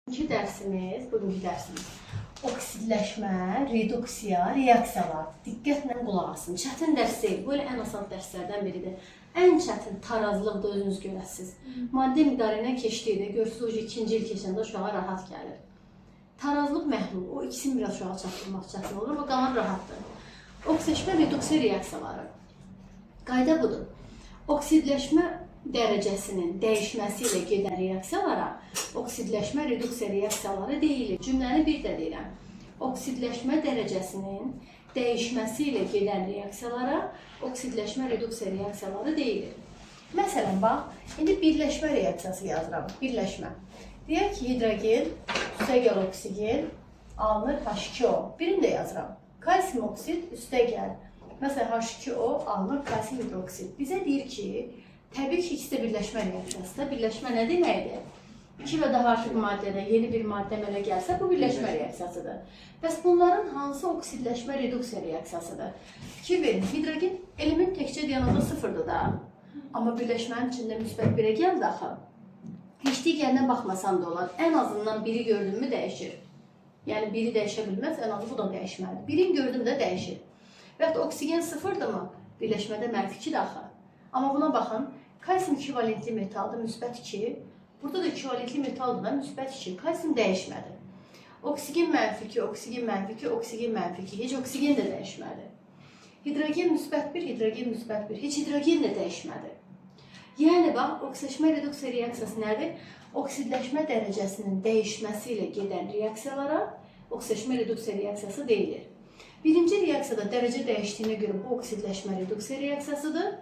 Bugünkü dərsimiz oksidləşmə, reduksiya, reaksiyalardır. Diqqətlə qulaq asın. Çətin dərs deyil. Bu elə ən asan dərslərdən biridir. Ən çətin tarazlıqda özünüz görəsiniz. Maddə miqdarı ilə keçdikdə görürsüz, o ikinci il keçəndə uşağa rahat gəlir. Tarazlıq məhlul. O ikisini biraz uşağa çatdırmaq çətin olur, amma qalan rahatdır. Oksidləşmə, reduksiya reaksiyaları. Qayda budur. Oksidləşmə dərəcəsinin dəyişməsi ilə gedən reaksiyalara oksidləşmə, reduksiya reaksiyaları deyilir. Cümləni bir də deyirəm. Oksidləşmə dərəcəsinin dəyişməsi ilə gedən reaksiyalara oksidləşmə, reduksiya reaksiyaları deyilir. Məsələn, bax, indi birləşmə reaksiyası yazıram. Birləşmə. Deyək ki, hidrogen, üstəgəl oksigen alınır H2O. Birini də yazıram. Kalsium oksid üstəgəl. Məsələn, H2O alınır kalsium hidroksid. Bizə deyir ki, təbii ki, ikisi də birləşmə reaksiyasıdır. Birləşmə nə deməkdir? İki və daha artıq maddədə yeni bir maddə əmələ gəlsə, bu birləşmə reaksiyasıdır. Bəs bunların hansı oksidləşmə, reduksiya reaksiyasıdır? Fikir verin, hidrogen element təkcə dayananda sıfırdır da. Amma birləşmənin içində müsbət 1-ə gəldi axı. Heç digərinə baxmasan da olar. Ən azından biri gördün mü dəyişir. Yəni biri dəyişə bilməz, ən azı bu da dəyişməlidir. Birini gördüm də dəyişir. Və yaxud da oksigen sıfırdırmı? Birləşmədə mənfi 2-dir axı. Amma buna baxın, kalsium 2 valentli metaldır, müsbət 2. Burada da 2 valentli metaldır da, müsbət 2. Kalsium dəyişmədi. Oksigen mənfi 2, oksigen mənfi 2, oksigen mənfi 2. Heç oksigen də dəyişmədi. Hidrogen müsbət 1, hidrogen müsbət 1. Heç hidrogen də dəyişmədi. Yəni bax, oksidləşmə reduksiya reaksiyası nədir? Oksidləşmə dərəcəsinin dəyişməsi ilə gedən reaksiyalara oksidləşmə reduksiya reaksiyası deyilir. Birinci reaksiyada dərəcə dəyişdiyinə görə bu oksidləşmə reduksiya reaksiyasıdır.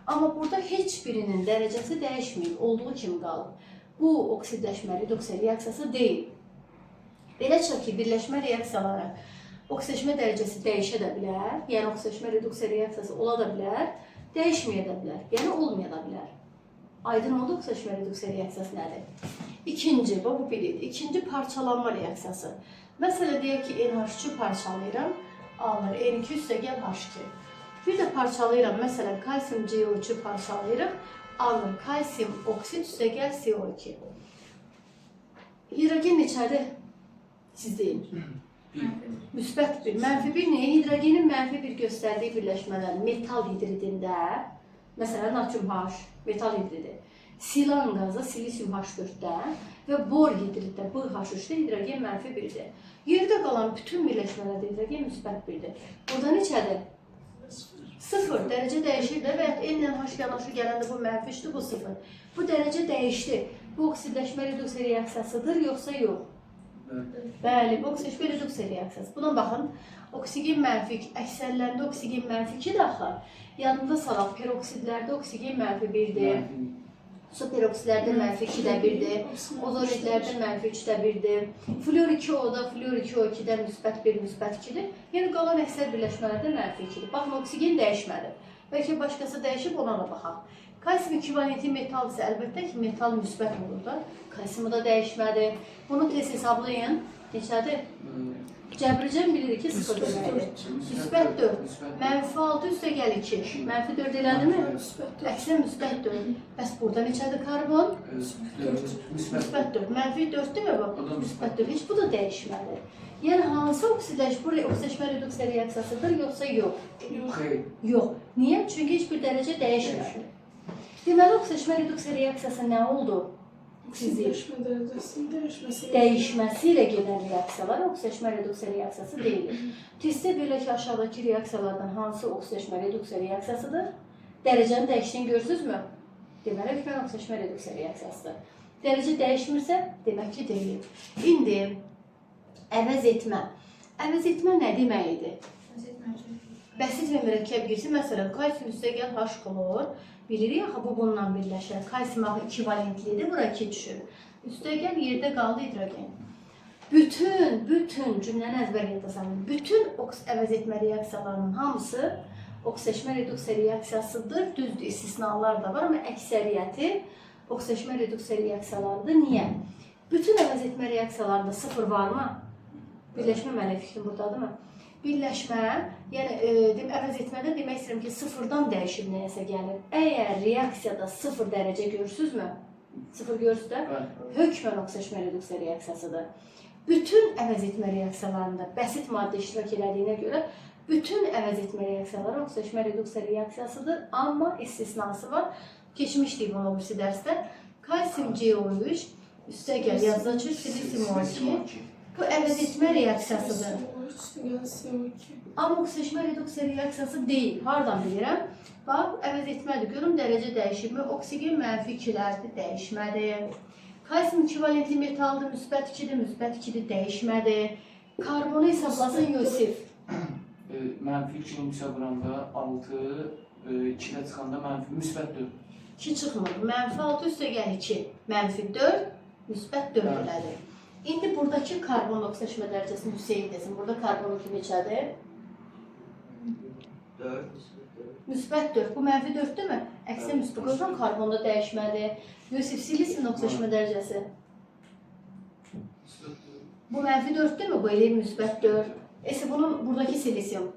Amma burada heç birinin dərəcəsi dəyişməyib, olduğu kimi qalıb. Bu oksidləşmə reduksiya reaksiyası deyil. Belə çıxır ki, birləşmə reaksiyaları oksidləşmə dərəcəsi dəyişə də bilər, yəni oksidləşmə reduksiya reaksiyası ola da bilər, dəyişməyə də bilər, yəni olmaya da bilər. Aydın oldu oksidləşmə reduksiya reaksiyası nədir? İkinci, bu bir idi. İkinci parçalanma reaksiyası. Məsələn, deyək ki, NH3-ü parçalayıram, alınır N2 üstəgəl H2. Bir də parçalayıram, məsələn, kalsium CO3-ü parçalayırıq, alınır kalsium oksid üstəgəl CO2. Hidrogen neçədir? Siz deyin. Müsbət 1. Mənfi 1 niyə? Hidrogenin mənfi 1 göstərdiyi birləşmələr metal hidridində, məsələn, natrium H, metal hidridi, silan qazı silisium H4-də və bor hidriddə BH3-də hidrogen mənfi 1-dir. Yerdə qalan bütün birləşmələrdə hidrogen müsbət 1-dir. Burada neçədir? 0. Dərəcə dəyişir də və yaxud N ilə H yanaşı gələndə bu mənfi 3-dür, bu 0. Bu dərəcə dəyişdi. Bu oksidləşmə reduksiya reaksiyasıdır, yoxsa yox? Bəli, bu oksidləşmə reduksiya reaksiyası. Buna baxın. Oksigen mənfi 2, əksərlərində oksigen mənfi 2-dir axı. Yadında salaq, peroksidlərdə oksigen mənfi 1-dir. Superoksidlərdə mənfi 2-də 1-dir. Ozoridlərdə mənfi 3-də 1-dir. Flor 2O-da, flor 2O2-də müsbət 1, müsbət 2-dir. Yəni qalan əksər birləşmələrdə mənfi 2-dir. Baxın, oksigen dəyişmədi. Bəlkə başqası dəyişib, ona da baxaq. Kalsium 2 valentli metaldırsa, əlbəttə ki, metal müsbət olur da. Kalsiumu da dəyişmədi. Bunu tez hesablayın. Neçədir? Cəbricən bilirik ki, 0 deməkdir. Müsbət 4. Mənfi 6 üstə gəl 2. Mənfi 4 elədimi? Əksinə müsbət 4. Bəs burada neçədir karbon? Müsbət 4. Mənfi 4 deyil mi bu? Müsbət 4. Heç bu da dəyişmədi. Yəni hansı oksidləşmə, bu oksidləşmə reduksiya reaksiyasıdır, yoxsa yox? Xeyr. Yox. Niyə? Çünki heç bir dərəcə dəyişmədi. Deməli, oksidləşmə reduksiya reaksiyası nə oldu? Oksidləşmə dərəcəsinin dəyişməsi. Dəyişməsi ilə gedən reaksiyalar oksidləşmə reduksiya reaksiyası deyilir. Testdə belə ki, aşağıdakı reaksiyalardan hansı oksidləşmə reduksiya reaksiyasıdır? Dərəcənin dəyişdiyini görürsünüzmü? Deməli, hökmən oksidləşmə reduksiya reaksiyasıdır. Dərəcə dəyişmirsə, demək ki, deyil. İndi əvəz etmə. Əvəz etmə nə deməkdir? Bəsit və mürəkkəb girsin. Məsələn, kalsium üstəgəl H klor. Bilirik axı bu bununla birləşər. Kalsium axı 2 valentlidir, bura 2 düşür. Üstəgəl yerdə qaldı hidrogen. Bütün cümləni əzbər yadda saxlayın. Bütün əvəz etmə reaksiyalarının hamısı oksidləşmə reduksiya reaksiyasıdır. Düzdür, istisnalar da var, amma əksəriyyəti oksidləşmə reduksiya reaksiyalarıdır. Niyə? Bütün əvəz etmə reaksiyalarında sıfır varmı? Birləşmə mənim fikrim burdadırmı? Birləşmə, yəni əvəz etmədə demək istəyirəm ki, sıfırdan dəyişib nəyəsə gəlir. Əgər reaksiyada sıfır dərəcə görürsünüzmü? Sıfır görürsünüz də? Bəli. Hökmən oksidləşmə reduksiya reaksiyasıdır. Bütün əvəz etmə reaksiyalarında bəsit maddə iştirak elədiyinə görə bütün əvəz etmə reaksiyaları oksidləşmə reduksiya reaksiyasıdır, amma istisnası var. Keçmişdik bunu o birisi dərsdə. Kalsium CO3 üstə gəl yazıcı silisium O2. Bu əvəz etmə reaksiyasıdır. CO3 gəl CO2. Amma oksidləşmə reduksiya reaksiyası deyil. Hardan bilirəm? Bax, əvəz etmədir. Görüm dərəcə dəyişirmi? Oksigen mənfi 2-lərdir, dəyişmədi. Kalsium 2 valentli metaldır, müsbət 2-dir, müsbət 2-dir, dəyişmədi. Karbonu hesablasın Yusif. Mənfi 2-ni 3-ə vuranda 6, 2-də çıxanda mənfi müsbət 4. 2 çıxmır. Mənfi 6 üstə gəl 2. Mənfi 4, müsbət 4 Bəli. elədi. İndi buradakı karbon oksidləşmə dərəcəsini Hüseyn desin. Burada karbonun neçədir? 4. Müsbət 4. Bu mənfi 4-dürmü? Əksinə müsbət. Görürsən karbonda dəyişmədi. Yusif silisium oksidləşmə dərəcəsi. Bu mənfi 4-dürmü? Bu eləyir müsbət 4. Ese bunun buradakı silisium.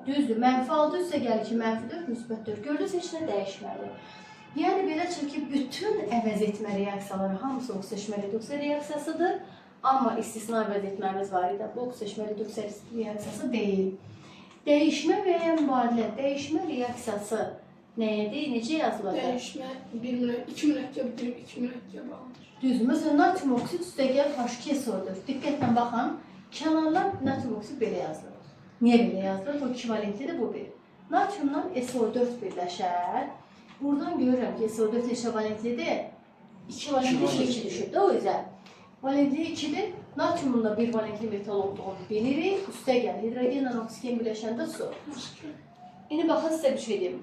Düzdür. Mənfi 6 üstə gəlir ki, mənfi 4, müsbət 4. Gördünüz heç nə dəyişmədi. Yəni belə çıxır ki, bütün əvəz etmə reaksiyaları hamısı oksidləşmə reduksiya reaksiyasıdır. Amma istisna əvəz etməmiz var idi. Bu oksidləşmə reduksiya reaksiyası deyil. Dəyişmə və ya mübadilə, dəyişmə reaksiyası nəyə deyir? Necə yazılır? Dəyişmə bir mürəkkəb, iki mürəkkəb girib iki mürəkkəb alınır. Düz. Məsələn, natrium oksid üstəgəl H2SO4. Diqqətlə baxın. Kənarlar natrium oksid belə yazılır. Niyə belə yazılır? Bu iki valentlidir, bu bir. Natriumla SO4 birləşər. Buradan görürəm ki, SO4 neçə valentlidir? 2 valentli, İki 2 düşüb də o yüzden. Valentli 2-dir. Natriumun da bir valentli metal olduğunu bilirik. Üstəgəl hidrogenlə oksigen birləşəndə su. Başqa. İndi baxın sizə bir şey deyim.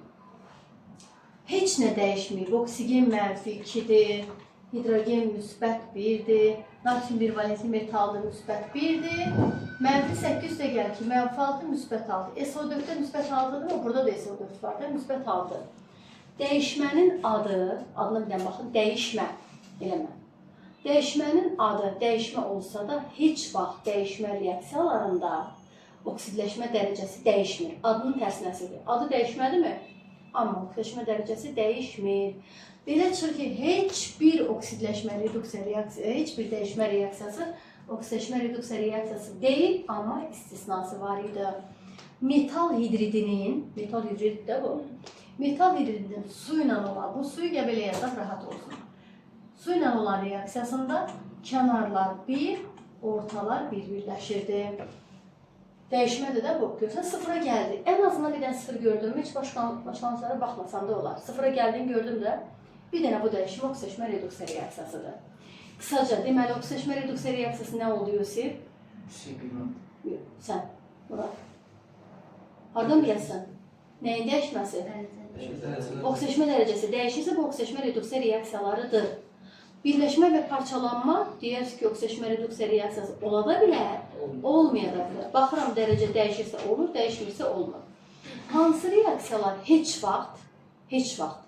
Heç nə dəyişməyib. Oksigen mənfi 2-dir, hidrogen müsbət 1-dir, natrium bir valentli metaldır, müsbət 1-dir. Mənfi 8 üstə gəlir ki, mənfi 6, müsbət 6. SO4-də müsbət 6-dır, amma burada da SO4 var da, müsbət 6. Dəyişmənin adı, adına bir dənə baxın, dəyişmə eləmə. Dəyişmənin adı dəyişmə olsa da heç vaxt dəyişmə reaksiyalarında oksidləşmə dərəcəsi dəyişmir. Adının tərsinəsidir. Adı dəyişmədimi? Amma oksidləşmə dərəcəsi dəyişmir. Belə çıxır ki, heç bir oksidləşmə reduksiya reaksiyası, heç bir dəyişmə reaksiyası oksidləşmə reduksiya reaksiyası deyil, amma istisnası var idi. Metal hidridinin, metal hidrid də bu. Metal hidridinin su ilə olan, bu suyu ya belə yazaq rahat olsun. Su ilə olan reaksiyasında kənarlar bir, ortalar bir birləşirdi. Dəyişmədir də bu. Görsən sıfıra gəldi. Ən azından bir dənə sıfır gördüm. Heç başlanğıclara baxmasam da olar. Sıfıra gəldiyini gördüm də. Bir dənə bu dəyişmə oksidləşmə reduksiya reaksiyasıdır. Qısaca, deməli oksidləşmə reduksiya reaksiyası nə oldu Yusif? Şey bilmirəm. Yox, sən, Murad. Hardan biləsən? Nəyin dəyişməsi? Oksidləşmə dərəcəsi dəyişirsə bu oksidləşmə reduksiya reaksiyalarıdır. Birləşmə və parçalanma deyərsiniz ki, oksidləşmə reduksiya reaksiyası ola da bilər, olmaya da bilər. Baxıram dərəcə dəyişirsə olur, dəyişmirsə olmur. Hansı reaksiyalar heç vaxt, heç vaxt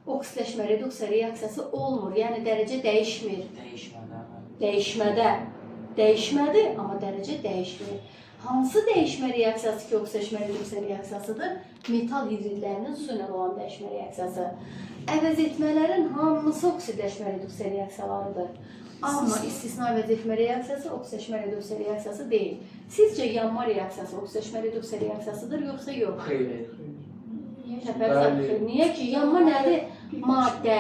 oksidləşmə reduksiya reaksiyası olmur. Yəni dərəcə dəyişmir. Dəyişmədə. Dəyişmədə dəyişmədi, amma dərəcə dəyişmir. Hansı dəyişmə reaksiyası ki, oksidləşmə reduksiya reaksiyasıdır? Metal hidridlərinin su ilə olan dəyişmə reaksiyası. Əvəz etmələrin hamısı oksidləşmə reduksiya reaksiyalarıdır. Amma istisna əvəz etmə reaksiyası oksidləşmə reduksiya reaksiyası deyil. Sizcə yanma reaksiyası oksidləşmə reduksiya reaksiyasıdır yoxsa yox? Xeyr. Təpər Bəli. Niyə ki, yanma nədir? Maddə,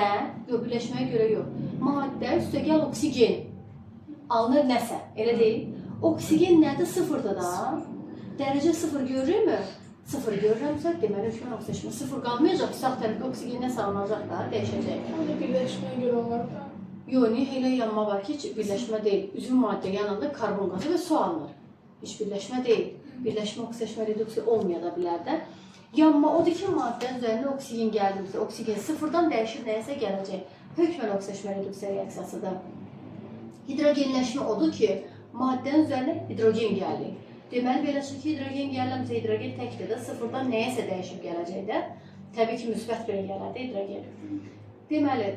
yox, birləşməyə görə yox. Maddə üstəgəl oksigen alınır nəsə, elə deyil. Oksigen nədir? Sıfırdır da. Dərəcə sıfır görürmü? Sıfır görürəmsə, deməli hökmən oksidləşmə sıfır qalmayacaq. Sağ tərəfdə oksigen nəsə alınacaq da, dəyişəcək. O da birləşməyə görə olar da. Yox, niyə elə yanma var ki, heç birləşmə deyil. Üzvü maddə yananda karbon qazı və su alınır. Heç birləşmə deyil. Birləşmə, oksidləşmə, reduksiya olmaya da bilər də. Yanma odur ki, maddənin üzərinə oksigen gəldimsə, oksigen sıfırdan dəyişir nəyəsə gələcək. Hökmən oksidləşmə, reduksiya reaksiyasıdır. Hidrogenləşmə odur ki, maddənin üzərinə hidrogen gəlir. Deməli, belə çıxır ki, hidrogen gəliləmsə, hidrogen təkdir də, sıfırdan nəyəsə dəyişib gələcək də. Təbii ki, müsbət birə gələr də hidrogen. Deməli,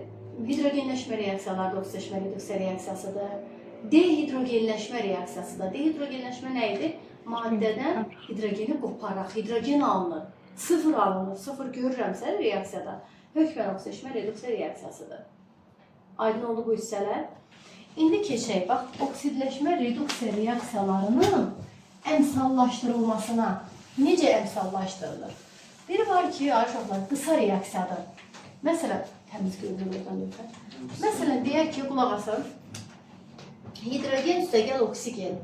hidrogenləşmə reaksiyaları da oksidləşmə reduksiya reaksiyasıdır. Dehidrogenləşmə reaksiyasıdır. Dehidrogenləşmə nə idi? Maddədən hidrogeni qoparaq, hidrogen alınır. Sıfır alınır. Sıfır görürəmsə reaksiyada. Hökmən oksidləşmə reduksiya reaksiyasıdır. Aydın oldu bu hissələr. İndi keçək, bax, oksidləşmə reduksiya reaksiyalarının əmsallaşdırılmasına. Necə əmsallaşdırılır? Biri var ki, ay uşaqlar, qısa reaksiyadır. Məsələn, təmiz görünür oradan lütfən. Məsələn, deyək ki, qulaq asın. Hidrogen üstəgəl oksigen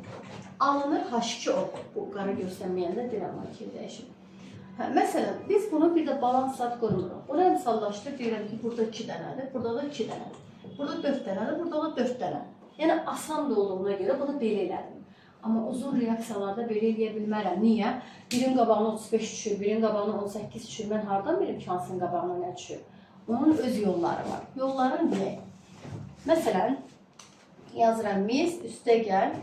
alınır H2O. Bu qara göstərməyəndə deyirəm ki, dəyişir. Hə, məsələn, biz bunu bir də balans zad qoymuruq. Bunu əmsallaşdır, deyirəm ki, burada 2 dənədir, burada da 2 dənədir. Burada 4 dənədir, burada da 4 dənə. Yəni asan da olduğuna görə bunu belə elədim. Amma uzun reaksiyalarda belə eləyə bilmərəm. Niyə? Birinin qabağına 35 düşür, birinin qabağına 18 düşür. Mən hardan bilim ki, hansının qabağına nə düşür? Onun öz yolları var. Yolların deyək. Məsələn, yazıram mis üstə gəl,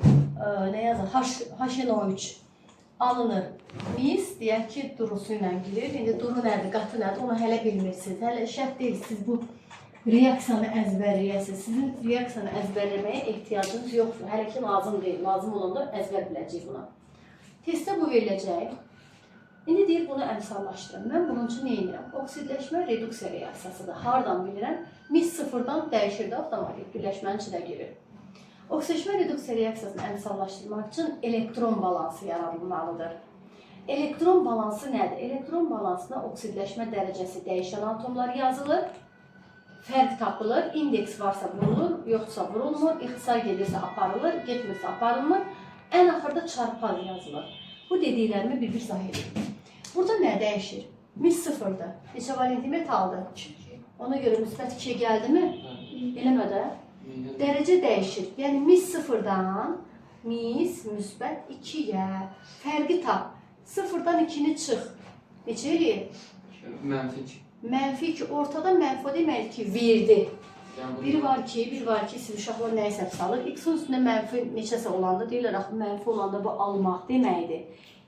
nə yazır? HNO3 alınır. Mis deyək ki, durusu ilə girir. İndi duru nədir, qatı nədir, onu hələ bilmirsiniz. Hələ şərt deyil siz bu reaksiyanı əzbərləyəsiniz. Sizin reaksiyanı əzbərləməyə ehtiyacınız yoxdur. Hələ ki lazım deyil. Lazım olanda əzbər biləcəyik buna. Testdə bu veriləcək. İndi deyir bunu əmsallaşdırın. Mən bunun üçün nə edirəm? Oksidləşmə reduksiya reaksiyasıdır. Hardan bilirəm? Mis sıfırdan dəyişir də avtomatik birləşmənin içinə girir. Oksidləşmə reduksiya reaksiyasını əmsallaşdırmaq üçün elektron balansı yaradılmalıdır. Elektron balansı nədir? Elektron balansına oksidləşmə dərəcəsi dəyişən atomlar yazılır. Fərq tapılır, indeks varsa vurulur, yoxsa vurulmur, ixtisar gedirsə aparılır, getmirsə aparılmır. Ən axırda çarpan yazılır. Bu dediklərimi bir-bir izah edeyim. Burada nə dəyişir? Mis sıfırdır. Neçə valentli metaldır? Ona görə müsbət 2-yə gəldimi? Eləmə də. Dərəcə dəyişir. Yəni mis sıfırdan mis müsbət 2-yə. Fərqi tap. Sıfırdan 2-ni çıx. Neçə eləyir? Mənfi 2. Mənfi 2. Ortada mənfi o deməkdir ki, verdi. Yəni bu- Bir var ki, bir var ki, siz uşaqlar nə hesab salır? X-in üstündə mənfi neçəsə olanda deyirlər axı mənfi olanda bu almaq deməkdir.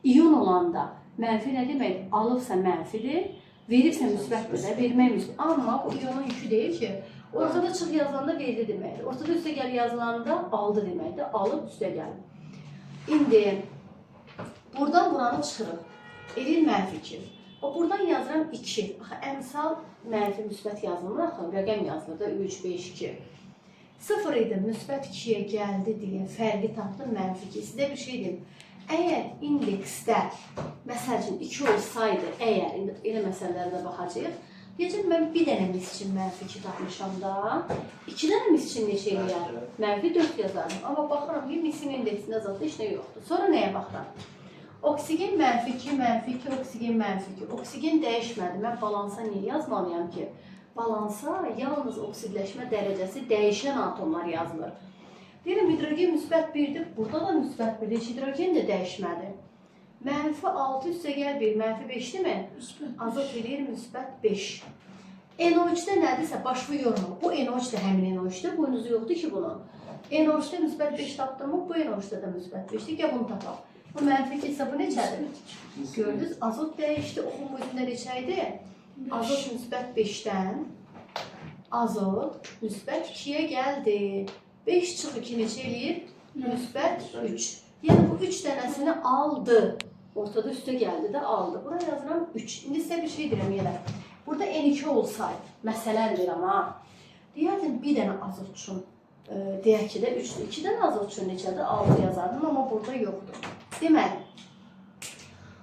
İyon olanda mənfi nə deməkdir? Alıbsa mənfidir, veribsə müsbətdir də, vermək müsbət. Amma bu iyonun yükü deyil ki, ortada çıx yazılanda verdi deməkdir. Ortada üstə gəl yazılanda aldı deməkdir. Alıb üstə gəl. İndi buradan buranı çıxırıq. Eləyir mənfi 2. O buradan yazıram 2. Axı əmsal mənfi müsbət yazılmır axı, rəqəm yazılır da 3, 5, 2. 0 idi, müsbət 2-yə gəldi deyə fərqi tapdım mənfi 2. Sizə bir şey deyim. Əgər indeksdə məsəl üçün 2 olsaydı, əgər indi elə məsələlərə də baxacağıq. Deyəcəm mən bir dənə mis üçün mənfi 2 tapmışam da. 2 dənə mis üçün neçə eləyər? Mənfi 4 yazardım. Amma baxıram ki, misin indeksində zat heç nə yoxdur. Sonra nəyə baxıram? Oksigen mənfi 2, mənfi 2, oksigen mənfi 2. Oksigen dəyişmədi. Mən balansa niyə yazmalıyam ki? Balansa yalnız oksidləşmə dərəcəsi dəyişən atomlar yazılır. Deyirəm hidrogen müsbət 1-dir, burada da müsbət 1-dir. Heç hidrogen də dəyişmədi. Mənfi 6 üstə gəl 1, mənfi 5-dirmi? Müsbət. Azot eləyir müsbət 5. NO3-də nədirsə başını yorma. Bu NO3 də həmin NO3-də, boynuzu yoxdur ki bunun. NO3-də müsbət 5 tapdımı, bu NO3-də də müsbət 5-dir. Gəl bunu tapaq. Bu mənfi 2 isə bu neçədir? Gördünüz, azot dəyişdi. Oxun bu üzündə neçə idi? Azot müsbət 5-dən azot müsbət 2-yə gəldi. 5 çıx 2 neçə eləyir? Müsbət 3. Yəni bu 3 dənəsini aldı. Ortada üstə gəldi də aldı. Bura yazıram 3. İndi sizə bir şey deyirəm yenə. Burada N2 olsaydı, məsələn deyirəm ha. Deyərdim bir dənə azot üçün, deyək ki də 3-dür. 2 dənə azot üçün neçədir? 6 yazardım, amma burada yoxdur. Deməli,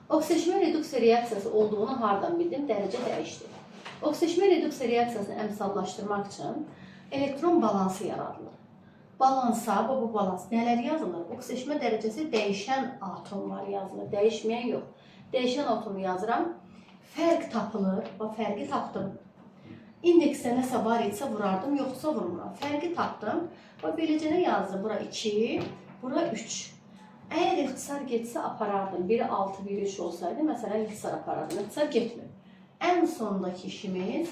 oksidləşmə reduksiya reaksiyası olduğunu hardan bildim? Dərəcə dəyişdi. Oksidləşmə reduksiya reaksiyasını əmsallaşdırmaq üçün elektron balansı yaradılır. Balansa, bu balans nələr yazılır? Oksidləşmə dərəcəsi dəyişən atomlar yazılır, dəyişməyən yox. Dəyişən atomu yazıram. Fərq tapılır. Bax, fərqi tapdım. İndeksdə nəsə var idisə vurardım, yoxsa vurmuram. Fərqi tapdım. Bax, beləcə nə yazdım? Bura 2, bura 3. Əgər ixtisar getsə aparardım. Biri 6, biri 3 olsaydı, məsələn, ixtisar aparardım. İxtisar getmir. Ən sondakı işimiz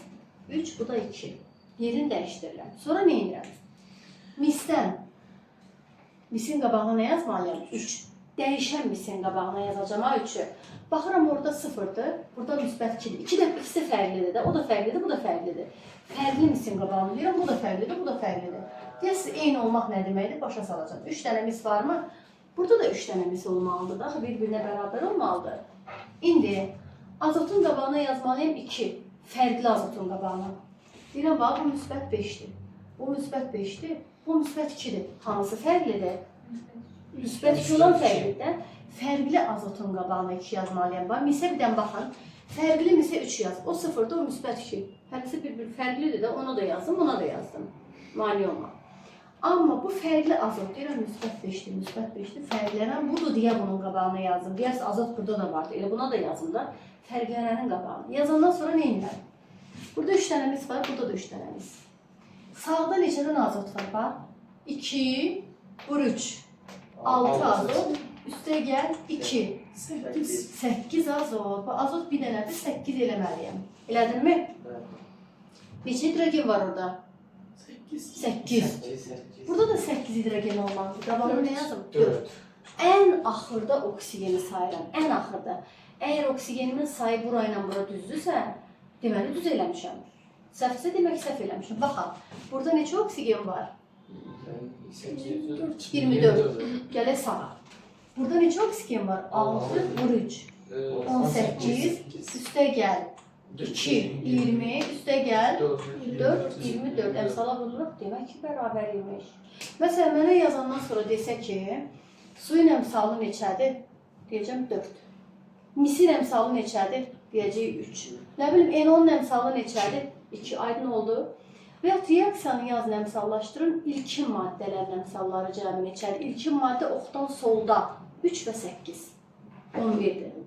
3, bu da 2. Yerini dəyişdirirəm. Sonra nə edirəm? Misdən. Misin qabağına nə yazmalıyam? 3. Dəyişən misin qabağına yazacağam ha 3-ü. Baxıram orada 0-dır, burada müsbət 2-dir. 2 də ikisi fərqlidir də. O da fərqlidir, bu da fərqlidir. Fərqli misin qabağını deyirəm, bu da fərqlidir, bu da fərqlidir. Deyəsiniz, eyni olmaq nə deməkdir? Başa salacağam. 3 dənə mis varmı? Burada da 3 dənə mis olmalıdır da. Axı bir-birinə bərabər olmalıdır. İndi azotun qabağına yazmalıyam 2. Fərqli azotun qabağına. Deyirəm, bax, bu müsbət 5-dir. Bu müsbət 5-dir, bu müsbət 2-dir. Hansı fərqlidir? Müsbət 2 olan fərqlidir də. Fərqli azotun qabağına 2 yazmalıyam. Bax, misə bir dənə baxın. Fərqli misə 3 yaz. O 0-dır, o müsbət 2. Hərisi bir-bir fərqlidir də, ona da yazdım, ona da yazdım. Mane olma. Amma bu fərqli azot deyirəm müsbət 5-dir, müsbət 5-dir. Fərqlənən budur deyə bunun qabağına yazdım. Deyərsiz azot burada da vardı. Elə buna da yazdım da. Fərqlənənin qabağına. Yazandan sonra nə edirəm? Burada 3 dənə mis var, burada da 3 dənə mis. Sağda neçədən azot var bax? 2, vur 3. 6 azot. Üstə gəl 2. 8. 8 azot. Bax, azot bir dənədir, 8 eləməliyəm. Elədinmi? Bəli. Neçə hidrogen var orada? 8. 8. 8, 8. Burada da 8 hidrogen olmalıdır. Qabağına nə yazım? 4. Ən axırda oksigeni sayıram. Ən axırda. Əgər oksigenimin sayı bura ilə bura düzdürsə, deməli düz eləmişəm. Səhvsə demək səhv eləmişəm. Baxaq. Burada neçə oksigen var? 8, 24. Gələk sağa. Burada neçə oksigen var? 6 vur 3. 18. Üstə gəl 2, 20. Üstə gəl 4, 24. Əmsala vururuq. Demək ki, bərabər imiş. Məsələn, mənə yazandan sonra desə ki, suyun əmsalı neçədir? Deyəcəm 4. Misin əmsalı neçədir? Deyəcək 3. Nə bilim, NO-nun əmsalı neçədir? 2. Aydın oldu. Və yaxud reaksiyanı yazın, əmsallaşdırın. İlkin maddələrin əmsalları cəmi neçədir? İlkin maddə oxdan solda 3 və 8. 11-dir.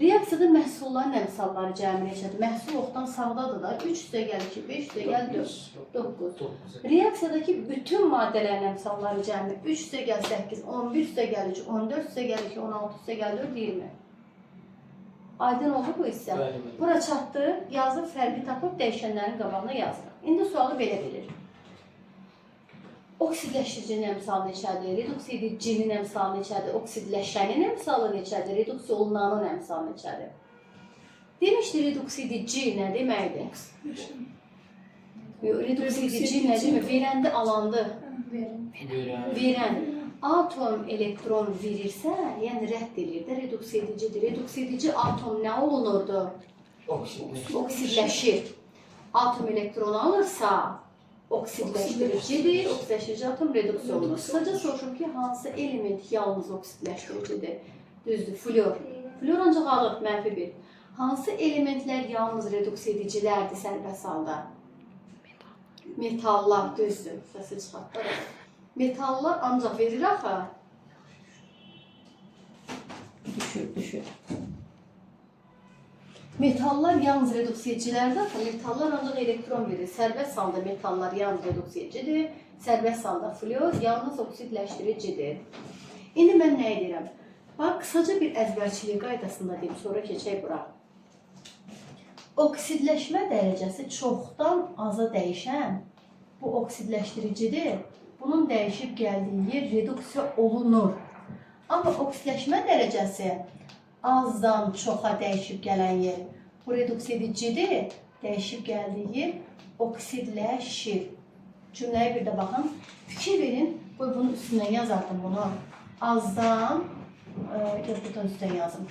Reaksiyada məhsulların əmsalları cəmi neçədir? Məhsul oxdan sağdadır da. 3 üstə gəl 2, 5 üstə gəl 4, 9. 9. Reaksiyadakı bütün maddələrin əmsalları cəmi 3 üstə gəl 8, 11 üstə gəl 3, 14 üstə gəl 2, 16 üstə gəl 4, 20. Aydın oldu bu hissə. Bəli, bəli. Bura çatdı, yazıb fərqi tapıb dəyişənlərin qabağına yazırıq. İndi sualı belə verir. Oksidləşdiricinin əmsalı neçədir? Reduksiya edicinin əmsalı neçədir? Oksidləşənin əmsalı neçədir? Reduksiya olunanın əmsalı neçədir? Demişdi reduksiya edici nə deməkdir? Yox, reduksiya edici nə demək? Verəndi, alandı. Verən. Verən. Atom elektron verirsə, yəni rədd eləyir də, reduksiya edicidir. Reduksiya edici atom nə olunurdu? Oksidləşir. Oksidləşir. Atom elektron alırsa, oksidləşdiricidir. Oksidləşdirici atom reduksiya olunur. Qısaca soruşum ki, hansı element yalnız oksidləşdiricidir? Düzdür, flor. Flor ancaq alır, -1. Hansı elementlər yalnız reduksiya edicilərdir sərbəst halda? Metallar, düzdür. Səsi çıxartdı. Metallar ancaq verir axı. Düşür, düşür. Metallar yalnız reduksiya edicilərdir axı. Metallar ancaq elektron verir. Sərbəst halda metallar yalnız reduksiya edicidir. Sərbəst halda flor yalnız oksidləşdiricidir. İndi mən nə edirəm? Bax, qısaca bir əzbərçilik qaydasında deyim, sonra keçək bura. Oksidləşmə dərəcəsi çoxdan aza dəyişən bu oksidləşdiricidir. Bunun dəyişib gəldiyi yer reduksiya olunur. Amma oksidləşmə dərəcəsi azdan çoxa dəyişib gələn yer bu reduksiya edicidir. Dəyişib gəldiyi yer oksidləşir. Cümləyə bir də baxın. Fikir verin. Qoy bunun üstündən yazardım bunu. Azdan, gəl buradan üstdən yazım.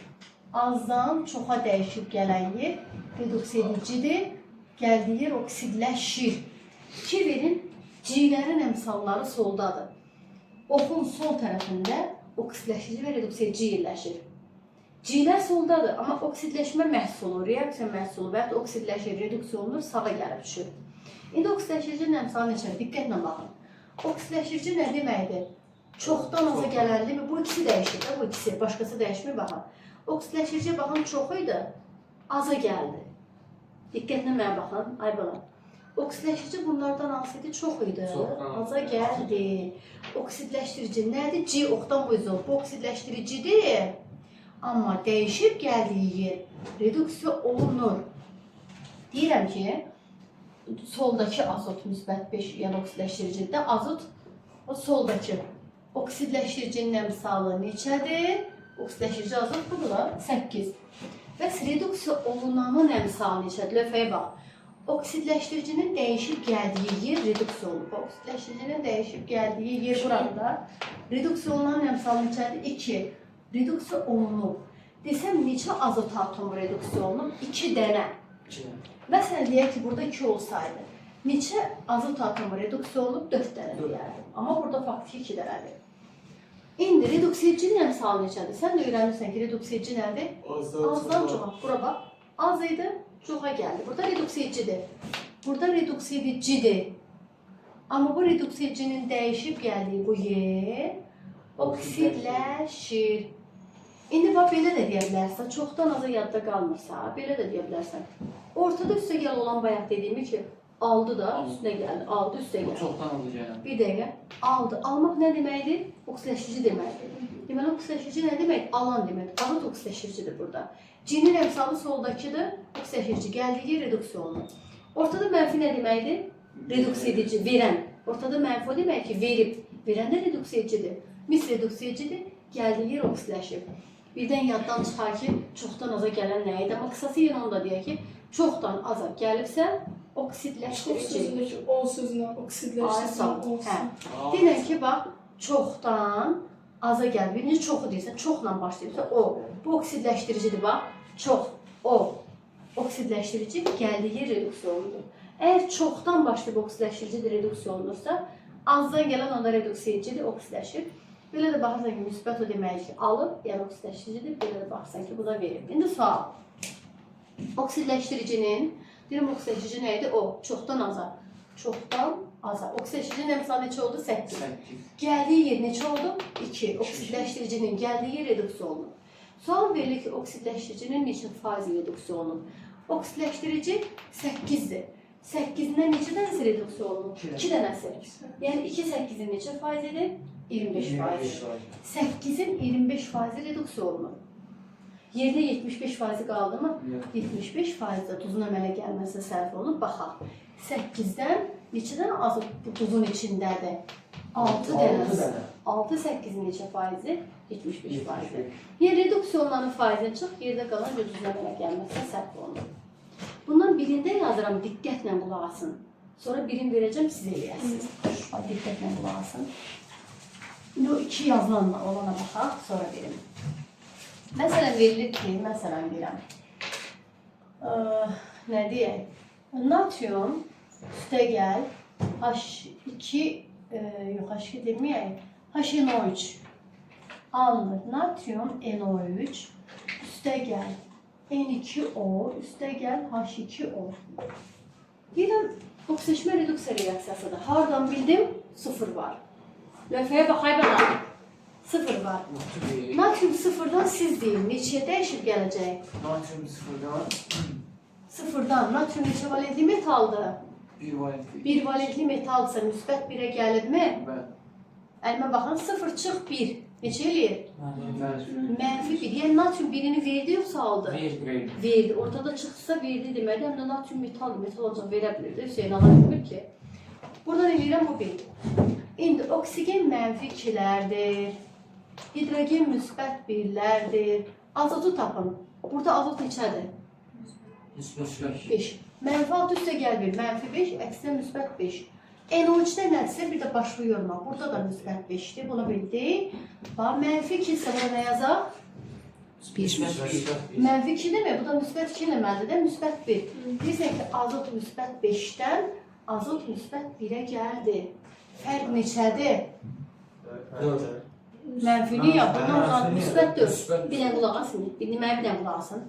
Azdan çoxa dəyişib gələn yer reduksiya edicidir. Gəldiyi yer oksidləşir. Fikir verin, C'lərin əmsalları soldadır. Oxun sol tərəfində oksidləşici və reduksiya edici yerləşir. C'lər soldadır, amma oksidləşmə məhsulu, reaksiya məhsulu və yaxud oksidləşir, reduksiya olunur, sağa gəlib düşür. İndi oksidləşdiricinin əmsalı neçədir? Diqqətlə baxın. Oksidləşdirici nə deməkdir? Çoxdan aza gələndir. Bu ikisi dəyişir də, bu ikisi. Başqası dəyişmir, baxın. Oksidləşdiriciyə baxın çox idi, aza gəldi. Diqqətlə mənə baxın, ay bala. Oksidləşdirici bunlardan hansı idi? Çox idi. Çoxdan. Aza gəldi. Oksidləşdirici nədir? C oxdan bu izol. Bu oksidləşdiricidir. Amma dəyişib gəldiyi yer reduksiya olunur. Deyirəm ki, soldakı azot müsbət 5, yəni oksidləşdiricidir. Azot o soldakı oksidləşdiricinin əmsalı neçədir? Oksidləşdirici azot budur da 8. Bəs reduksiya olunanın əmsalı neçədir? Lövhəyə bax. Oksidləşdiricinin dəyişib gəldiyi yer reduksiya olunub. Oksidləşdiricinin dəyişib gəldiyi yer burada. Reduksiya olunanın əmsalı neçədir? 2. Reduksiya olunub. Desəm neçə azot atomu reduksiya olunub? 2 dənə. 2. Məsələn, deyək ki, burada 2 olsaydı. Neçə azot atomu reduksiya olunub? 4 dənə deyərdim. Amma burada faktiki 2 dənədir. İndi reduksiyacının əmsalı neçədir? Sən də öyrənmirsən ki, reduksiyacı nədir? Azdan çoxa. Bura bax. Az idi, çoxa gəldi. Burada reduksiyacıdır. Burada reduksiyacıdır. Amma bu reduksiyacının dəyişib gəldiyi bu yer oksidləşir. İndi bax belə də deyə bilərsən, çoxdan aza yadda qalmırsa, belə də deyə bilərsən. Ortada üstə gəl olan bayaq dediyimi ki, aldı da üstünə gəldi, aldı üstə Bu gəldi. çoxdan aza gələn. Bir dəqiqə. Aldı. Almaq nə deməkdir? Oksidləşici deməkdir. Deməli, oksidləşici nə demək? Alan deməkdir. Azot oksidləşiricidir burada. Cinin əmsalı soldakıdır. Oksidləşirici. Gəldiyi yer reduksiya olunur. Ortada mənfi nə deməkdir? Reduksiya edici, verən. Ortada mənfi o demək ki, verib. Verən də reduksiya edicidir. Mis reduksiya edicidir. Gəldiyi yer oksidləşir. Birdən yaddan çıxar ki, çoxdan aza gələn nə idi? Amma qısası yenə onu da deyək ki, çoxdan aza gəlibsə Çox oksidləşdirici. sözündəki o sözünə Ay, oksidləşdirsin sağ ol. olsun. Hə. Deyirəm ki, bax, çoxdan aza gəl. Birinci çoxu deyirsən, çoxla başlayırsa o. Bu oksidləşdiricidir bax. Çox, o. Oksidləşdirici gəldiyi yer reduksiya olunur. Əgər çoxdan başlayıb oksidləşdiricidir, reduksiya olunursa, azdan gələn onda reduksiya edicidir, oksidləşir. Belə də baxırsan ki, müsbət o deməkdir ki, alıb, yəni oksidləşdiricidir. Belə də baxırsan ki, bu da verib. İndi sual. Oksidləşdiricinin, deyirəm oksidləşdirici nə idi? O, çoxdan aza. Çoxdan aza. Oksidləşdiricinin əmsalı neçə oldu? 8. 8. Gəldiyi yer neçə oldu? 2. Oksidləşdiricinin gəldiyi yer reduksiya olunub. Sual verilir ki, oksidləşdiricinin neçə faizi reduksiya olunub? Oksidləşdirici 8-dir. 8-dən neçə dənəsi reduksiya olunub? İki 2 dənəsi. Yəni 2 8-in neçə faizidir? 25 faiz. 8-in 25 faizi reduksiya olunub. Yerinə 75 faizi qaldı mı? 75 faiz də duzun əmələ gəlməsinə sərf olunub. Baxaq. 8-dən neçə dənə azot bu duzun içindədir? 6 dənəsi. 6 8-in neçə faizi? 75 faizi. Yəni reduksiya olunanın faizini çıx, yerdə qalan bir duzun əmələ gəlməsinə sərf olunur. Bundan birində yazıram, diqqətlə qulaq asın. Sonra birini verəcəm, siz eləyəsiniz. Bax, diqqətlə qulaq asın. İndi o iki yazılanla olana baxaq, sonra verim. Məsələn, verilir ki, məsələn deyirəm, nə deyək? Natrium üstə gəl H2, yox H2 deməyək, HNO3 alınır. Natrium NO3 üstə gəl N2O üstə gəl H2O. Deyirəm, oksidaşma reduksiya reaksiyasıdır. Hardan bildim? Sıfır var. Lövhəyə baxay bana. Sıfır var. 31. Natrium sıfırdan siz deyin, neçəyə dəyişib gələcək? Natrium sıfırdan Sıfırdan natrium neçə valentli metaldır? 1 valentli. Bir valentli metaldırsa müsbət 1-ə gəlibmi? Bəli. Əlimə baxın, 0 çıx 1. Neçə eləyir? Mənfi. Mənfi 1. Yəni natrium birini verdi yoxsa aldı? Verdi. Verdi. Ortada çıxsa verdi deməli, həm də natrium metaldır. Metal ancaq verə bilirdi. Hüseyn ala bilmir ki. Buradan eləyirəm bu 1. İndi oksigen mənfi 2-lərdir. Hidrogen müsbət 1-lərdir. Azotu tapın. Burada azot neçədir? Müsbət 5. Mənfi 6 üstə gəl 1, mənfi 5, əksinə müsbət 5. NO3-də nədirsə bir də başlı yorma. Burada da müsbət 5-dir, bunu bildik. Bax, mənfi 2 isə bura nə yazaq? 1. Mənfi 2 demək, bu da müsbət 2 deməlidir də, müsbət 1. Deyirsən ki, azot müsbət 5-dən azot müsbət 1-ə gəldi. Fərq neçədir? 4. Mənfini yap, bundan sonra müsbət 4. Müsbət Bir dənə qulaq asın, bir mənə bir dənə qulaq asın.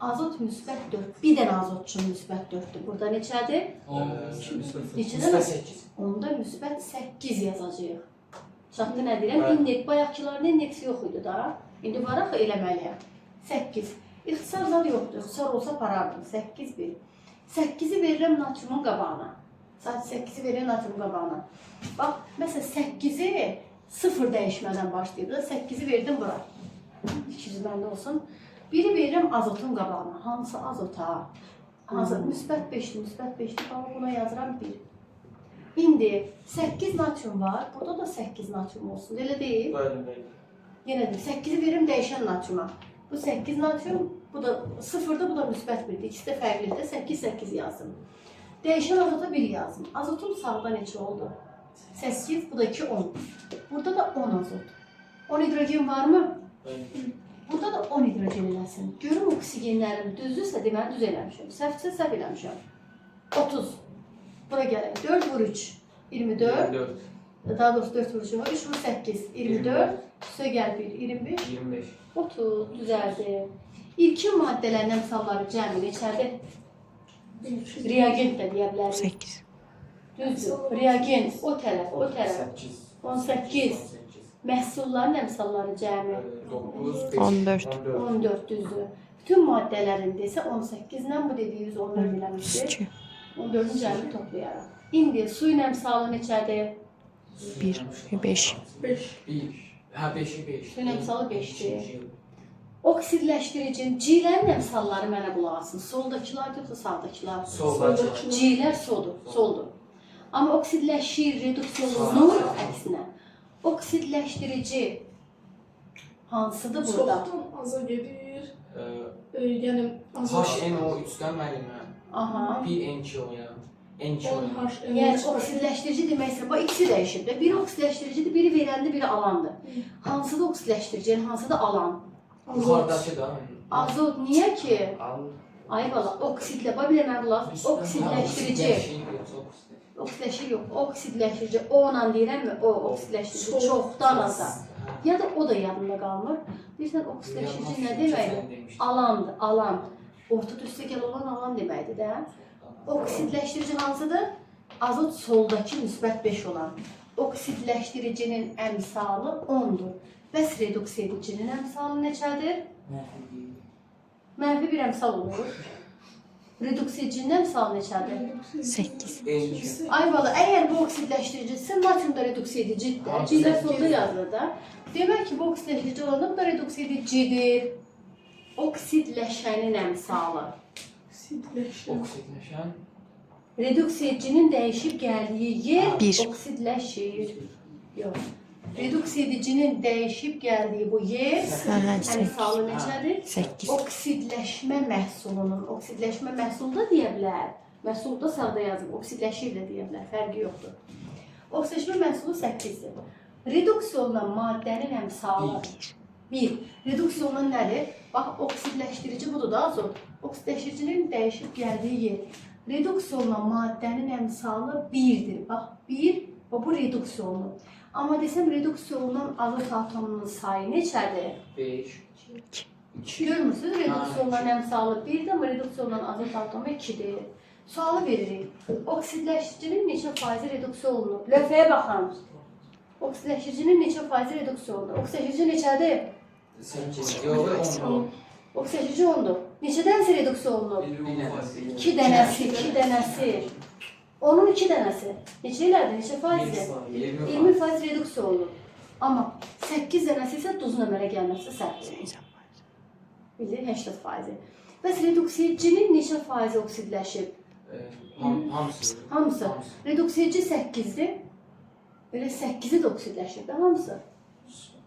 Azot müsbət 4, bir dənə azot üçün müsbət 4-dür. Burada neçədir? Neçədən? Müsbət 8. Onda müsbət 8 yazacağıq. Çatdı nə deyirəm? Bəli. İndi bayaqkiların indeksi yox idi da. İndi var axı eləməliyəm. 8. İxtisar zad yoxdur. İxtisar olsa aparardım. 8 1. 8-i verirəm natriumun qabağına. Sadəcə 8-i verirəm natriumun qabağına. Bax, məsələn 8-i sıfır dəyişmədən başlayıb da 8-i verdim bura. 200 məndə olsun. Biri verirəm azotun qabağına. Hansı azota? Azot müsbət 5-dir, müsbət 5-dir. Bax buna yazıram 1. İndi 8 natrium var. Burada da 8 natrium olsun. Elə deyil? Bəli, bəli. Yenə də 8-i verim dəyişən natriuma. Bu 8 natrium, bu da 0-da, bu da müsbət 1-dir. İkisi də fərqlidir. 8 8 yazdım. Dəyişən azota 1 yazdım. Azotum sağda neçə oldu? 8, bu da 2 10. Burada da 10 azot. 10 hidrogen varmı? Bəli. Burada da 10 hidrogen eləsin. Görüm oksigenlərim düzdürsə, deməli düz eləmişəm. Səhvsə səhv eləmişəm. 30. Bura gələk. 4 vur 3, 24. 24. Daha doğrusu 4 vur 3, 3 vur 8, 24. Üstə gəl 1, 25. 25. 30 düzəldi. İlkin maddələrin əmsalları cəmi neçədir? Reagent də deyə bilərik. 8. Düzdür. Reagent o tərəf, o tərəf. 8. 18. Məhsulların əmsalları cəmi 9, 5. 14. 14 düzdür. Bütün maddələrində isə 18 ilə bu dediyimiz 14 eləmişdik. 2. 14-ün cəmini toplayaraq. İndi suyun əmsalı neçədir? 1, 5. 5. 1. Hə, 5-i 5. Suyun əmsalı 5-dir. Oksidləşdiricinin G-lərin əmsalları mənə qulaq asın. Soldakılar yoxsa sağdakılar? Soldakılar. G-lər soldur, soldur. Amma oksidləşir, reduksiya olunur əksinə. Oksidləşdirici hansıdır burada? Çoxdan aza gedir. Yəni azot HNO3-dən müəllimə. Aha. 1 N2 oya. N2 10 oya. H Yəni oksidləşdirici deməksə, bax ikisi dəyişib də. Biri oksidləşdiricidir, biri verəndir, biri alandır. Hansıdır oksidləşdirici, yəni hansıdır alan? Azot. Yuxarıdakı da. Azot niyə ki? Al. Ay bala, oksidlə, bax bir də mən qulaq, oksidləşdirici. Oksidləşir yox, oksidləşdirici. O ilə deyirəmmi? O oksidləşdirici Çox. çoxdan aza. Ya da o da yadında qalmır. Deyirsən oksidləşdirici nə deməkdir? Alandır, alan. Orta üstəgəl olan alan deməkdir də. Oksidləşdirici hansıdır? Azot soldakı müsbət 5 olan. Oksidləşdiricinin əmsalı 10-dur. Bəs reduksiya edicinin əmsalı neçədir? Mənfi bir əmsal olur. Reduksiya edicinin əmsalı neçədir? 8. N2. Ay bala, əgər bu oksidləşdiricidirsə, natrium da reduksiya edicidir. Ha, Cilər solda yazılır da. Demək ki, bu oksidləşdirici olanda bu da reduksiya edicidir. Oksidləşənin əmsalı. Oksidləşir. Oksidləşən. Reduksiya edicinin dəyişib gəldiyi yer Bir. oksidləşir. Yox. Reduksiya edicinin dəyişib gəldiyi bu yer əmsalı neçədir? 8. Oksidləşmə məhsulunun, oksidləşmə məhsulu da deyə bilər. Məhsul da sağda yazıb, oksidləşir də deyə bilər, fərqi yoxdur. Oksidləşmə məhsulu 8-dir. Reduksiya olunan maddənin əmsalı 1. Reduksiya olunan nədir? Bax, oksidləşdirici budur da azot. Oksidləşdiricinin dəyişib gəldiyi yer. Reduksiya olunan maddənin əmsalı 1-dir. Bax, 1, bax, bu reduksiya olunur. Amma desəm reduksiya olunan azot atomunun sayı neçədir? 5. 2. Görmürsünüz, reduksiya olunan əmsalı 1-dir, amma reduksiya olunan azot atomu 2-dir. Sualı veririk. Oksidləşdiricinin neçə faizi reduksiya olunub? Lövhəyə baxın. Oksidləşdiricinin neçə faizi reduksiya olunub? Oksidləşdirici neçədir? 8. Yox, 10. Oksidləşdirici 10-dur. Neçədənsə reduksiya olunub? 2 dənəsi, 2 dənəsi. Onun 2 dənəsi. Neçə elədi? Neçə faizdir? 20. 20% reduksiya olunub. Amma 8 dənəsi isə duzun əmələ gəlməsi səhv olunur. Bilir, 80%. Bəs reduksiyacının neçə faizi oksidləşib? Hamısı. Hamısı. Reduksiyacı 8-dir. Elə 8-i də oksidləşib də hamısı.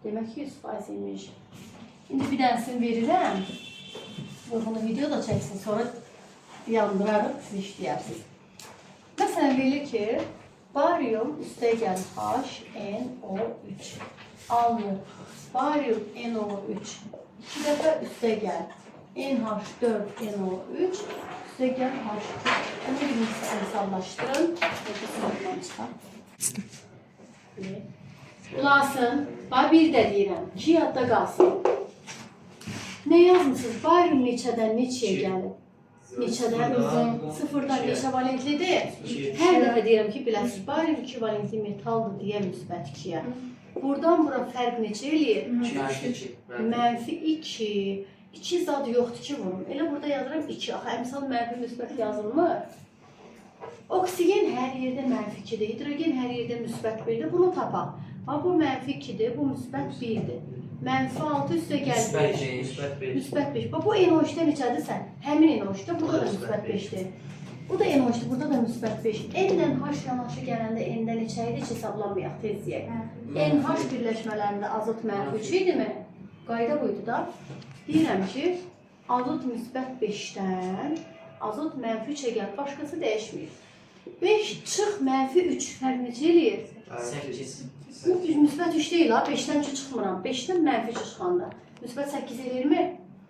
Demək ki, 100% imiş. İndi bir dənəsini verirəm. Vurğunu video da çəksin, sonra yandırarıq, siz işləyərsiniz. Məsələn, verilir ki, barium üstəgəl HNO3 alınır. Barium NO3 iki dəfə üstəgəl NH4NO3 üstəgəl H2. Bunu bir əmsallaşdırın. Burada çıxar. Qulaq asın. Bax bir də deyirəm. İki yadda qalsın. Nə yazmısınız? Barium neçədən neçəyə gəlib? Neçədən? Sıfırdan neçə valentlidir? Hər dəfə deyirəm ki, biləsiniz, barium 2 valentli metaldır deyə müsbət 2-yə. Buradan bura fərq neçə eləyir? Mənfi 2. Mənfi 2. 2 zad yoxdur ki, vurum. Elə burada yazıram 2. Axı əmsal mənfi müsbət yazılmır. Oksigen hər yerdə mənfi 2-dir. Hidrogen hər yerdə müsbət 1-dir. Bunu tapaq. Bax, bu mənfi 2-dir, bu müsbət 1-dir. Mənfi 6 üstə gəl 5. Müsbət 5. Müsbət 5. Bax, bu NO3-də neçədirsə, həmin NO3-də burada da müsbət 5-dir. Bu da NO3-dir, burada da müsbət 5. N-lə H yanaşı gələndə N-də neçə idi? Heç hesablamayaq, tez deyək. NH birləşmələrində azot mənfi 3 idimi? Qayda buydu da. Deyirəm ki, azot müsbət 5-dən azot mənfi 3-ə gəl, başqası dəyişməyir. 5 çıx mənfi 3 fərq neçə eləyir? 8. Bu müsbət 3 deyil ha, 5-dən 3 çıxmıram. 5-dən mənfi 3 çıxanda. Müsbət 8 eləyirmi?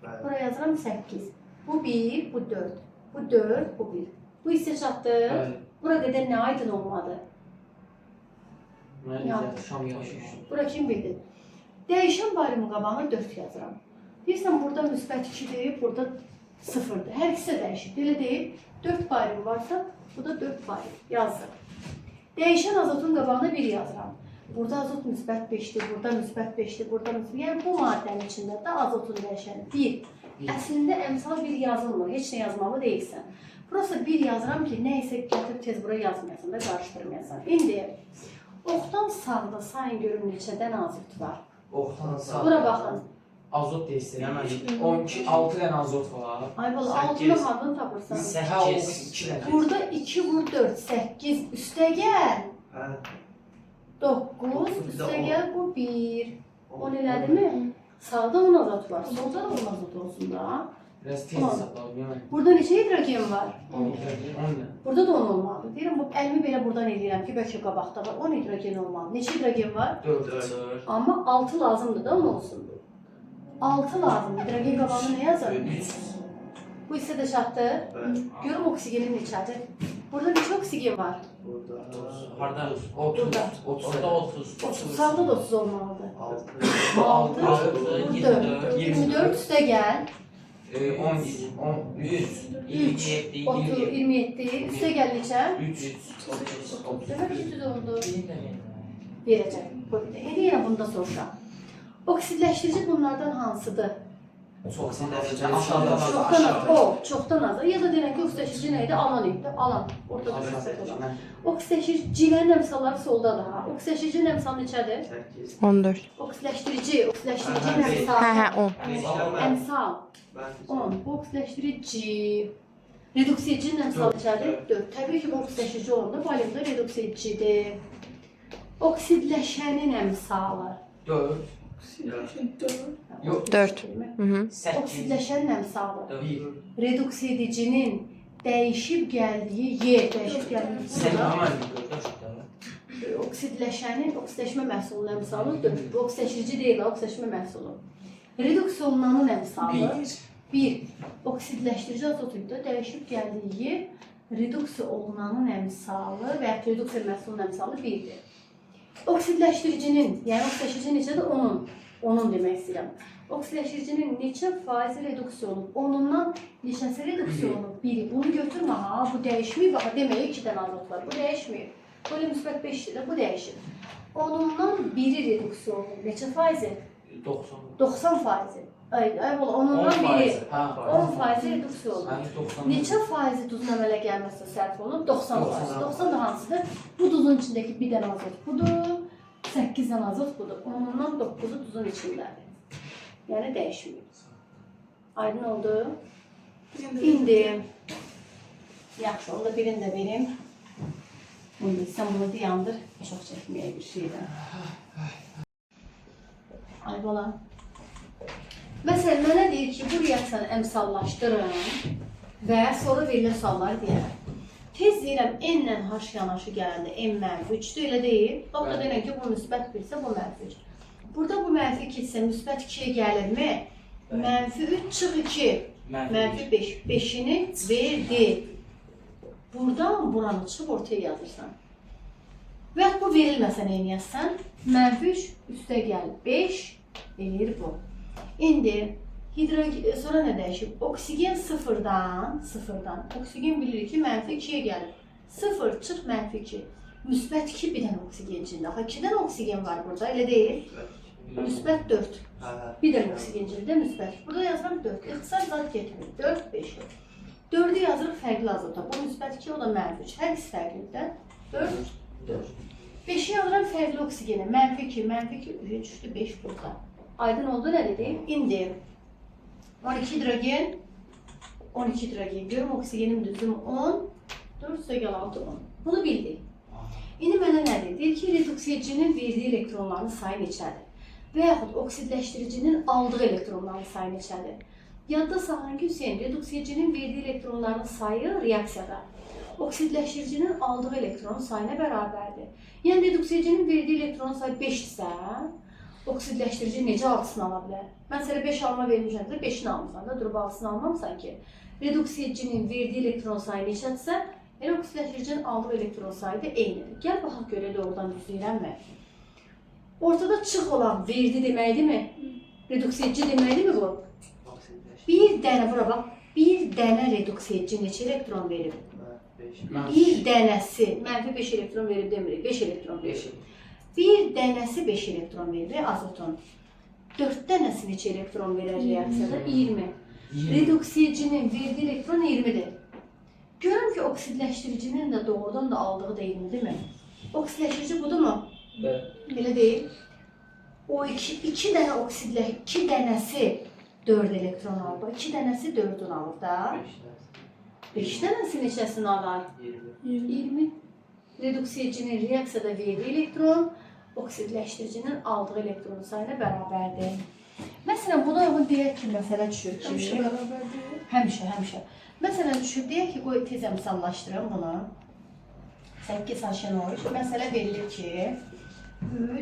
Bura yazıram 8. Bu 1, bu 4. Bu 4, bu 1. Bu hissə çatdı. Bəli. Bura qədər nə aydın olmadı? Mən Ya. şam yaşayışım. Bura kim bildi? Dəyişən bariumun qabağına 4 yazıram. Deyirsən, burada müsbət 2-dir, burada 0-dır. Hər ikisi də dəyişib. Elə deyil. 4 barium varsa, bu da 4 barium. Yazdım. Dəyişən azotun qabağına 1 yazıram. Burada azot müsbət 5-dir, burada müsbət 5-dir, burada müsbət... Yəni bu maddənin içində də azotun dəyişəni 1. Əslində əmsal 1 yazılmır. Heç nə yazmalı deyilsən. Prosta 1 yazıram ki, nə isə gətirib tez bura yazmayasan da qarışdırmayasan. İndi oxdan sağda sayın görüm neçə dənə azot var. Oxtan sağ. Bura baxın. Azot deyirsən, mən 12, 6 dənə azot var. Ay bala, Səkkiz. altını hardan tapırsan? Hə, o 2 dənə. Burada 2 vur 4, 8, üstə gəl. Hə. 9, Bir də üstə on. gəl bu 1. 10 elədimi? Sağda 10 azot var, solda da 10 azot olsun da. Biraz tez hesabladım, yəni. Burada neçə hidrogen var? 10 dənə. Burada da 10 olmalıdır. Deyirəm, bu əlimi belə buradan eləyirəm ki, bəlkə qabaqda var. 10 hidrogen olmalı. Neçə hidrogen var? 4. Amma 6 lazımdır da 10 olsun. 6 lazımdır. Hidrogen qabağına nə yazarım? 3. Bu hissə də çatdı. Bəli. Görüm oksigenin neçədir? Burada neçə oksigen var? Burada Harda? 30. Burada. 30. Orada 30. 30. Sağda da 30 olmalıdır. 6. 6, 6, 4, 24 üstə gəl. 10, 10, 3, 3, 27, 30, 27, üstə gəl neçə? 3, 30. Demək ki, düz oldu. Verəcək. Bu bir də. İndi yenə bunu da soruşam. Oksidləşdirici bunlardan hansıdır? Çox Aşağıdan az, Çoxdan az. O, çoxdan az. Ya da deyirəm ki, oksidləşdirici nə idi? Alan idi. Alan. Ortada söhbət olan. Oksidləşdiricilərin əmsalları soldadır ha. Oksidləşdiricinin əmsalı neçədir? 8. 14. Oksidləşdirici, oksidləşdiricinin Hə, əmsalı. hə, 10. Əmsal. 10. Bu oksidləşdirici. Reduksiyecinin əmsalı neçədir? 4. Təbii ki, bu oksidləşdirici olanda barium da reduksiyecidir. Oksidləşənin əmsalı. 4, Oksigen 4. Yox. 4. Hı 8. Oksidləşənin əmsalı. 1. Reduksiya edicinin dəyişib gəldiyi yer, dəyişib gəldiyi burada. Oksidləşənin, oksidləşmə məhsulunun əmsalı 4. Bu oksidləşdirici deyil, oksidləşmə məhsulu. Reduksiya olunanın əmsalı 1. 1. Oksidləşdirici azot idi. Dəyişib gəldiyi yer reduksiya olunanın əmsalı və yaxud reduksiya məhsulunun əmsalı 1-dir. Oksidləşdiricinin, yəni oksidləşdirici neçədir? 10-un. 10-un demək istəyirəm. Oksidləşdiricinin neçə faizi reduksiya olunub? 10-undan neçəsi reduksiya olunub? 1-i. Bunu götürmə ha, bu dəyişməyib. Bax, demək 2 dənə azot var. Bu dəyişməyib. Böyle müsbət 5-dir də, bu dəyişir. 10-undan 1-i reduksiya olunub. Neçə faizi? 90. 90 faizi. Ay, ay ola, 10-undan biri. Hə. 10 faizi reduksiya olunub. Mən 90. Neçə faizi duzun əmələ gəlməsi sərf olunub? 90 faiz. 90. 90 da hansıdır? Bu duzun içindəki bir dənə azot budur, 8 dənə azot budur. 10-undan 9-u duzun içindədir. Yəni dəyişmir. Aydın oldu? İndi yaxşı, onda birini də verim. Bunu da sən bunu dayandır. Çox çəkməyə bir şey də. Ay bala. Məsələn, mənə deyir ki, bu reaksiyanı əmsallaşdırın və sonra verilən sualları deyərəm. Tez deyirəm, N ilə H yanaşı gələndə N mənfi 3-dür, elə deyil. Bax da Bəli. deyirəm ki, bu müsbət 1 isə bu mənfi 3. Burada bu mənfi 2 isə müsbət 2-yə gəlirmi? Bəli. Mənfi 3 çıx 2. Mənfi 5. 5-ini verdi. Buradan buranı çıxıb ortaya yazırsan. Və yaxud bu verilməsə nə eləyəsən? Mənfi 3 üstə gəl 5 eləyir bu. İndi hidrogen sonra nə dəyişib? Oksigen sıfırdan. Oksigen bilirik ki, mənfi 2-yə gəlir. 0 çıx mənfi 2. Müsbət 2 bir dənə oksigen içində. Axı 2 dənə oksigen var burada, elə deyil? Müsbət 4. Hə. Bir dənə oksigen cildə müsbət. Burada yazıram 4. İxtisar zat getmir. 4, 5. 4-ü yazırıq fərqli azota. Bu müsbət 2, o da mənfi 3. Hər ikisi fərqlidir. 4, 4. 5-i yazıram fərqli oksigenə. Mənfi 2, mənfi 2, 3, düşdü 5 burada. Aydın oldu nə dedim? İndi 12 hidrogen, 12 hidrogen. Görüm oksigenim düzdürmü? 10, 4 üstə 6, 10. Bunu bildik. İndi mənə nə deyir? Deyir ki, reduksiyacının verdiyi elektronların sayı neçədir? Və yaxud oksidləşdiricinin aldığı elektronların sayı neçədir? Yadda saxlayın ki, Hüseyn, reduksiyacının verdiyi elektronların sayı reaksiyada oksidləşdiricinin aldığı elektronun sayına bərabərdir. Yəni reduksiyacının verdiyi elektronun sayı 5-dirsə, oksidləşdirici necə 6-sını ala bilər? Mən sənə 5 alma vermişəm də 5-ini almısan da, durub 6-sını almamısan ki. Reduksiyacının verdiyi elektron sayı neçədirsə, Elə oksidləşdiricinin aldığı elektron sayı da eynidir. Gəl baxaq görək doğrudan düz deyirəmmi? Ortada çıx olan verdi deməkdirmi? Reduksiya edici deməkdirmi bu? Oksidləşdi. Bir dənə bura bax, bir dənə reduksiya edici neçə elektron verib? 5. Bir dənəsi mənfi 5 elektron verib demirik, 5 elektron verib. Bir dənəsi 5 elektron verir azotun. 4 dənəsi neçə elektron verər reaksiyada? 20. Reduksiyacının verdiyi elektron 20-dir. Görürəm ki, oksidləşdiricinin də doğrudan da aldığı da 20-dirmi? Oksidləşdirici budurmu? Bəli. Belə deyil. O iki dənə iki dənəsi 4 elektron alır. 2 dənəsi 4-ünü alır da. 5 dənəsi. 5 dənəsi neçəsini alar? 20. 20. Reduksiyacının reaksiyada verdiyi elektron oksidləşdiricinin aldığı elektron sayına bərabərdir. Məsələn, buna uyğun deyək ki, məsələ düşür ki, Həmişə bərabərdir. Həmişə, həmişə. Məsələn, düşür, deyək ki, qoy tez misallaşdırım bunu. 8 HNO3. Məsələ verilir ki,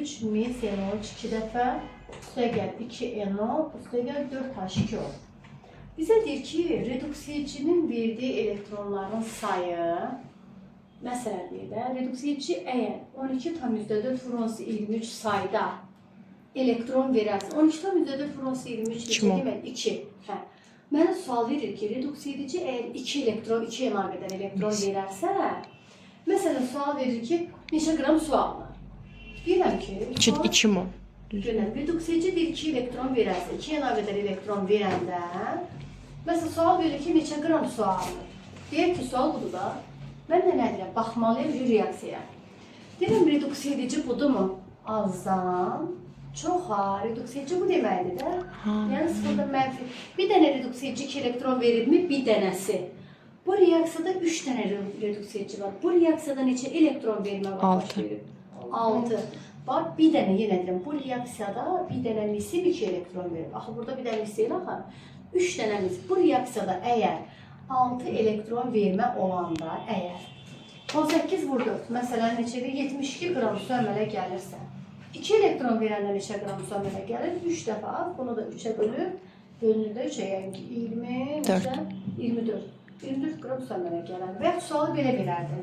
3 mis NO3 2 dəfə, üstə gəl 2 NO, üstə gəl 4 H2O. Bizə deyir ki, reduksiyacının verdiyi elektronların sayı, məsələn deyir də, reduksiyacı əgər 12,4 vurunsu 23 sayda elektron verərsə, 12,4 vurunsu 23 neçə İki mol. demək? 2. Hə. Mənə sual verir ki, reduksiya edici əgər 2 elektron, 2 Na qədər elektron verərsə, məsələn sual verir ki, neçə qram su alınır? Deyirəm ki, 2 sual- 2 mol. Görürəm, reduksiya edici deyir 2 elektron verərsə, 2 Na qədər elektron verəndə, məsələn sual verir ki, neçə qram su alınır? Deyək ki, sual budur da. Mən də nə deyirəm? Baxmalıyam bir reaksiyaya. Deyirəm, reduksiya edici budurmu? Azdan çoxa. Reduksiya edici bu deməkdir də. Yəni sıfırdan mənfi. Bir dənə reduksiya edici 2 elektron veribmi? Bir dənəsi. Bu reaksiyada 3 dənə reduksiya edici var. Bu reaksiyada neçə elektron vermə var? baş Altı. verib? 6. Bax, bir dənə yenə deyirəm, bu reaksiyada bir dənə misim 2 elektron verib. Axı burada bir dənə mis deyil axı. 3 dənə mis. Bu reaksiyada əgər 6 elektron vermə olanda əgər 18 vur 4, məsələn neçədir? 72 qram su əmələ gəlirsə, 2 elektron verəndə neçə qram su əmələ gəlir? 3 dəfə az, bunu da 3-ə bölüb, bölünür də 3-ə, yəni ki, 20, neçə? 24. 24 qram su əmələ gələr. Və yaxud sualı belə verərdi.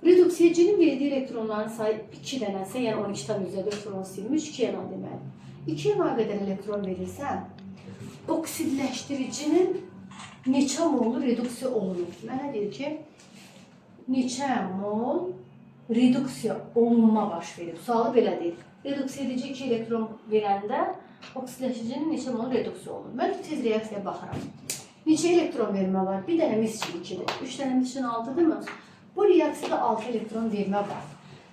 Reduksiyacının verdiyi elektronların sayı 2 dənəsə, yəni 12,4 vurulsun 23, 2 Na deməli. 2 Na qədər elektron verirsə, oksidləşdiricinin neçə molu reduksiya olunur? Mənə deyir ki, neçə mol reduksiya olunma baş verib? Sualı belə deyir. Reduksiya edici 2 elektron verəndə oksidləşdiricinin neçə mol reduksiya olunur? Mən tez reaksiyaya baxıram. Neçə elektron vermə var? Bir dənə mis üçün 2-dir. 3 dənə mis üçün 6-dır mı? Bu reaksiyada 6 elektron vermə var.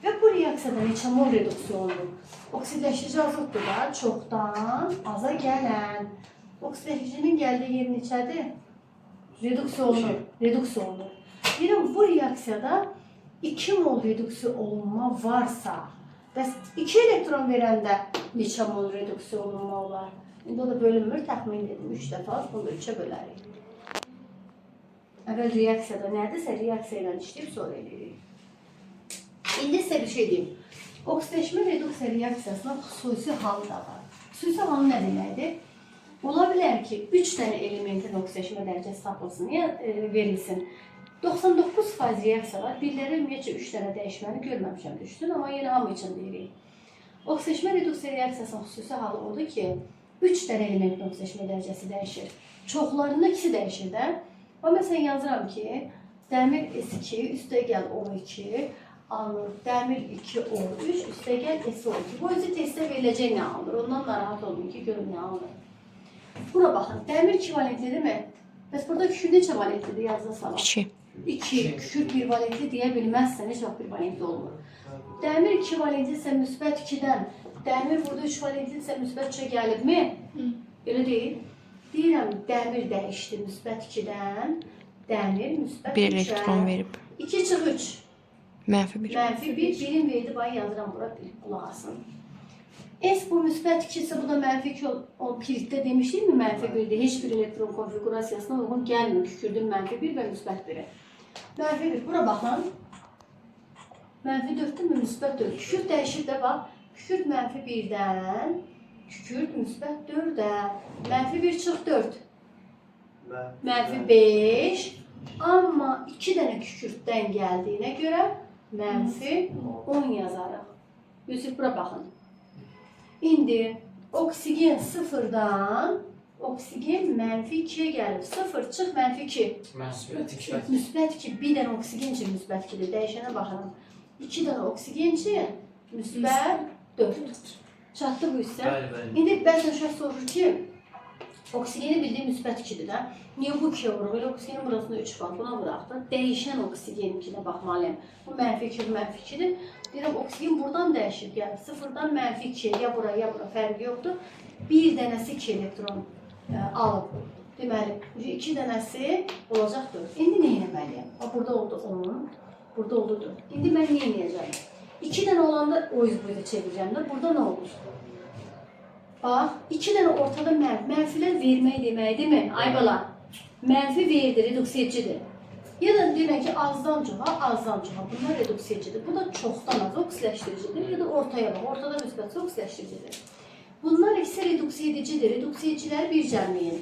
Və bu reaksiyada neçə mol reduksiya olunur? Oksidləşdirici azotdur da, çoxdan aza gələn. Oksidləşdiricinin gəldiyi yer neçədir? Reduksiya olunur. Reduksiya olunur. Deyirəm, bu reaksiyada 2 mol reduksiya olunma varsa, bəs 2 elektron verəndə neçə mol reduksiya olunma olar? İndi o da bölünmür, təxmin edim. 3 dəfə az, bunu da 3-ə bölərik. Əvvəl reaksiyada nədirsə, reaksiya ilə işləyib sonra eləyirik. İndi sizə bir şey deyim. Oksidləşmə reduksiya reaksiyasının xüsusi halı da var. Xüsusi halı nə deməkdir? Ola bilər ki, 3 dənə elementin oksidləşmə dərəcəsi tapılsın, ya verilsin. 99% reaksiyalar birləri ümumiyyətcə 3 dənə dəyişməni görməmişəm düşsün, amma yenə hamı üçün deyirik. Oksidləşmə reduksiya reaksiyasının xüsusi halı odur ki, 3 dənə elementin oksidləşmə dərəcəsi dəyişir. Çoxlarında ikisi dəyişir də. Amma məsələn yazıram ki, dəmir S2 üstə gəl O2 alınır. Dəmir 2 O3 üstə gəl SO2. Bu özü testdə veriləcək nə alınır? Ondan narahat olmayın ki, görün nə alınır. Bura baxın. Dəmir 2 valentlidirmi? Bəs burada kükürt neçə valentlidir? Yazda salaq. 2. 2. Kükürt 1 valentli deyə bilməzsən, heç vaxt 1 valentli olmur. Dəmir 2 valentlisə müsbət 2-dən, dəmir burada 3 valentlisə müsbət 3-ə gəlibmi? Elə deyil. Deyirəm, dəmir dəyişdi müsbət 2-dən, dəmir müsbət 1 3-ə. elektron verib. 2 çıx 3. Mənfi 1. Mənfi 1, 1-in verdi, bax yazıram bura 1, qulaq asın. S bu müsbət 2 isə bu da mənfi 2 o piritdə demişdik mi mənfi 1-dir. Heç bir elektron konfiqurasiyasına uyğun gəlmir. Kükürdün mənfi 1 və müsbət 1-i. Mənfi 1, bura baxın. Mənfi 4-dür mü müsbət 4? Kükürt dəyişir də bax. Kükürt mənfi 1-dən, kükürt müsbət 4-ə. Mənfi 1 çıx 4. Mənfi 5. Amma 2 dənə kükürddən gəldiyinə görə mənfi 10 yazarıq. Yusuf, bura baxın. İndi oksigen 0-dan oksigen mənfi 2-yə gəlib. 0 çıx mənfi 2. Mənfi 2. Müsbət 2, bir dənə oksigen üçün müsbət 2-dir. Dəyişənə baxıram. 2 dənə oksigen üçün müsbət 4. Çatdı bu hissə. Bəli, bəli. İndi bəzən uşaq soruşur ki, oksigeni bildiyi müsbət 2-dir də. Niyə bu 2-yə vururuq? Elə oksigenin burasında 3 var, buna vuraq da. Dəyişən oksigeninkinə baxmalıyam. Bu mənfi 2, bu mənfi 2-dir. Deyirəm, oksigen buradan dəyişib, yəni sıfırdan mənfi 2-yə, ya bura, ya bura fərqi yoxdur. Bir dənəsi 2 elektron alıb. Deməli, 2 dənəsi olacaq 4. İndi nə etməliyəm? Bax, burada oldu 10, burada oldu 4. İndi mən nə edəcəm? 2 dənə olanda o üz bu üzə çevirəcəm də. Burada nə olur? Bax, 2 dənə ortada mənfi. Mənfilər vermək deməkdirmi? Ay bala, mənfi verdir, reduksiyecidir. Ya da demək ki, azdan çoxa, azdan çoxa. Bunlar reduksiyecidir. Bu da çoxdan az oksiləşdiricidir. Ya da ortaya bax, ortada müsbət oksiləşdiricidir. Bunlar ikisi reduksiyedicidir. Reduksiyeciləri bir cəmləyin.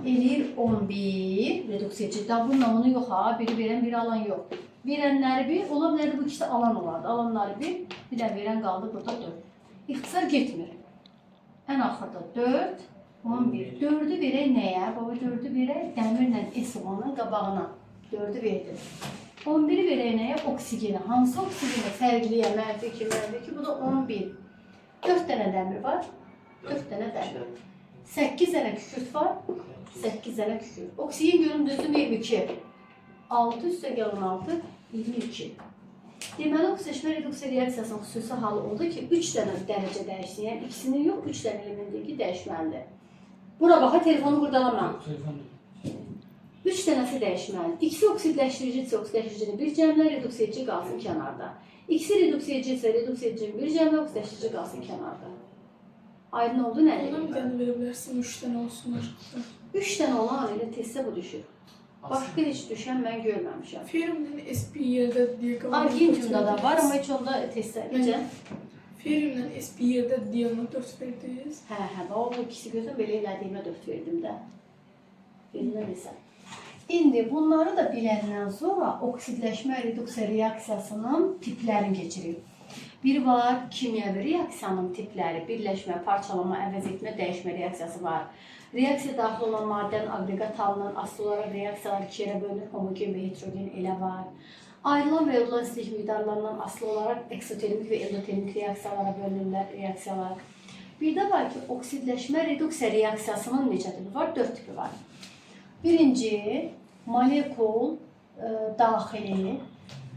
Eləyir 11 reduksiyeci. Da bununla bunu yox ha, biri verən, biri alan yox. Verənləri bir, ola bilərdi bu ikisi alan olardı. Alanları bir, bir də verən qaldı burada 4. İxtisar getmir. Ən axırda 4, 11. 4-ü verək nəyə? Baba 4-ü verək dəmirlə S10-un qabağına. 4-ü verdim. 11-i verək nəyə? Oksigenə. Hansı oksigenə? Fərqliyə, mənfi 2, mənfi 2. Bu da 11. 4 dənə dəmir var. 4 dənə dəmir. 8 dənə kükürt var. 8 dənə kükürt. Oksigen görüm düzdür 22. 6 üstə gəl 16, 22. Deməli, oksidaşma reduksiya reaksiyasının xüsusi halı odur ki, 3 dənə dərəcə dəyişsin. Yəni ikisinin yox, 3 dənə elementi ki, dəyişməlidir. Bura bax, ha, telefonu qurdalama. Telefon. 3 dənəsi dəyişməlidir. İkisi oksidləşdiricidirsə, oksidləşdiricini bir cəmlə, reduksiyacı qalsın kənarda. İkisi reduksiyacıysa, reduksiyacını bir cəmlə, oksidləşdirici qalsın kənarda. Aydın oldu nə Ondan bir deyim? dənə verə bilərsən, 3 dənə olsun aşağıda. 3 dənə olan elə testdə bu düşür. Başqa heç düşən mən görməmişəm. Ferumdan SP yerdə deyə Argentiumda da var, amma heç onda testdə necə? Ferumdan SP yerdə deyənə 4 verdiniz. Hə, hə, bax, o bu ikisi gözüm belə elədiyimə 4 verdim də. Birinə desən. İndi bunları da biləndən sonra oksidləşmə reduksiya reaksiyasının tiplərini keçirik. Bir var kimyəvi reaksiyanın tipləri, birləşmə, parçalama, əvəz etmə, dəyişmə reaksiyası var. Reaksiya daxil olan maddənin aqreqat halından asılı olaraq reaksiyalar iki yerə bölünür, homogen və heterogen elə var. Ayrılan və yorulan istilik miqdarlarından asılı olaraq eksotermik və endotermik reaksiyalara bölünürlər reaksiyalar. Bir də var ki, oksidləşmə reduksiya reaksiyasının neçə tipi var? 4 tipi var. Birinci, molekul daxili.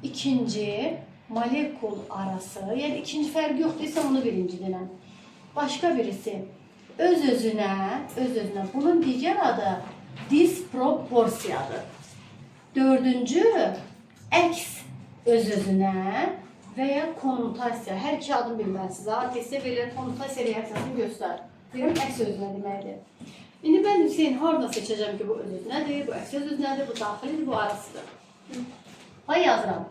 İkinci, molekul arası. Yəni ikinci fərqi yoxdur isə onu birinci deyirəm. Başqa birisi öz-özünə, öz-özünə. Bunun digər adı disproporsiyadır. Dördüncü, əks öz-özünə və ya kommutasiya. Hər iki adını bilməlisiniz. Ha, testdə verilən kommutasiya reaksiyasını göstər. Deyirəm, əks özünə deməkdir. İndi mən Hüseyn hardan seçəcəm ki, bu öz-özünədir, bu əks öz-özünədir, bu daxilidir, bu arasıdır. Ay yazıram.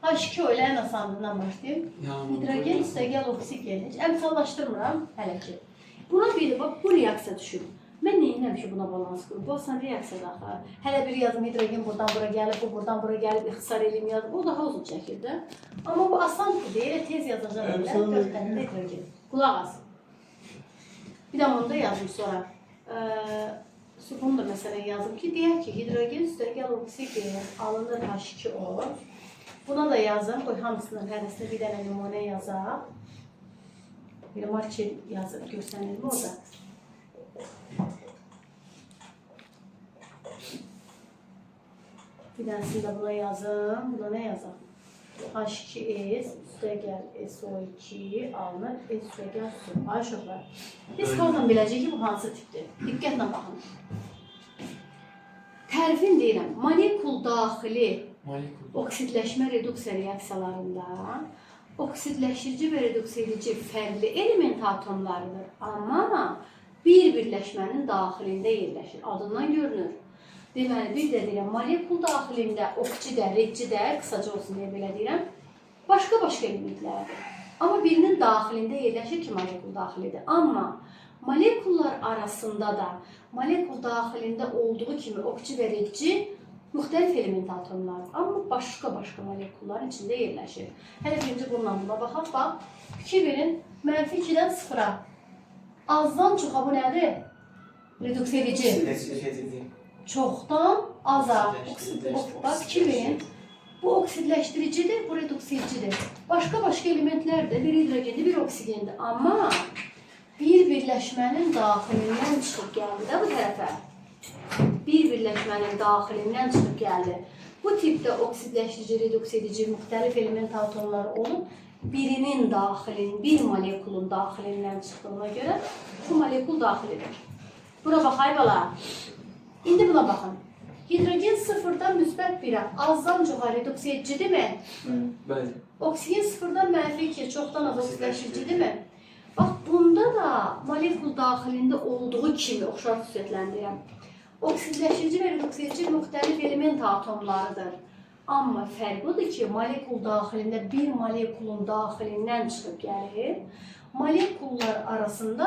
H2O ilə ən asanından başlayım. Hidrogen üstə gəl oksigen. Heç əmsallaşdırmıram hələ ki. Buna bir bax bu reaksiya düşür. Mən nə edirəm ki, buna balans qurum? Bu asan reaksiyadır axı. Hələ bir yazım hidrogen buradan bura gəlib, bu buradan bura gəlib, ixtisar eləyim yazım. O daha uzun çəkir də. Amma bu asandır deyə elə tez yazacağam elə. 4 dənə də hidrogen. Qulaq as. Bir də bunu da yazım sonra. Bunu da məsələn yazım ki, deyək ki, hidrogen üstə gəl oksigen alınır H2O. Buna da yazım. Qoy hamısının hərəsinə bir dənə nümunə yazaq. Bir marker yazıb görsənirmi orada? Bir dənəsini də buna yazım. Buna nə yazaq? H2S üstə gəl SO2 alınır. S üstə gəl su. Ay uşaqlar. Biz hardan biləcəyik ki, bu hansı tipdir? Diqqətlə baxın. Tərifin deyirəm, molekul daxili Molekul. oksidləşmə reduksiya reaksiyalarında oksidləşdirici və reduksiya edici fərqli element atomlarıdır. Amma bir birləşmənin daxilində yerləşir. Adından görünür. Deməli, bir də deyirəm, molekul daxilində okçi də, redçi də, qısaca olsun deyə belə deyirəm, başqa-başqa elementlərdir. Amma birinin daxilində yerləşir ki, molekul daxilidir. Amma molekullar arasında da molekul daxilində olduğu kimi okçi və redçi Müxtəlif element atomlarıdır, amma başqa-başqa molekulların içində yerləşir. Hələ birinci bununla buna baxaq, bax. Fikir verin, mənfi 2-dən 0-a. Azdan çoxa bu nədir? Reduksiya edici. Oksidici. Çoxdan aza. Oksidləşdirici. Bax, fikir verin. Bu oksidləşdiricidir, bu reduksiyecidir. Başqa-başqa elementlər də biri hidrogendir, biri oksigendir. Amma bir birləşmənin daxilindən çıxıb gəldi də bu tərəfə. Bir birləşmənin daxilindən çıxıb gəldi. Bu tipdə oksidləşdirici, reduksiya edici müxtəlif element atomları olub birinin daxilin, bir molekulun daxilindən çıxdığına görə bu molekul daxilidir. Bura bax ay bala. İndi buna baxın. Hidrogen sıfırdan müsbət 1-ə azdan çoxa reduksiya edicidirmi? Bəli. Oksigen sıfırdan mənfi 2-yə çoxdan az oksidləşdiricidirmi? Bax bunda da molekul daxilində olduğu kimi oxşar xüsusiyyətləndirirəm. Oksidləşdirici və reduksiya edici müxtəlif element atomlarıdır. Amma fərq odur ki, molekul daxilində bir molekulun daxilindən çıxıb gəlir. Molekullar arasında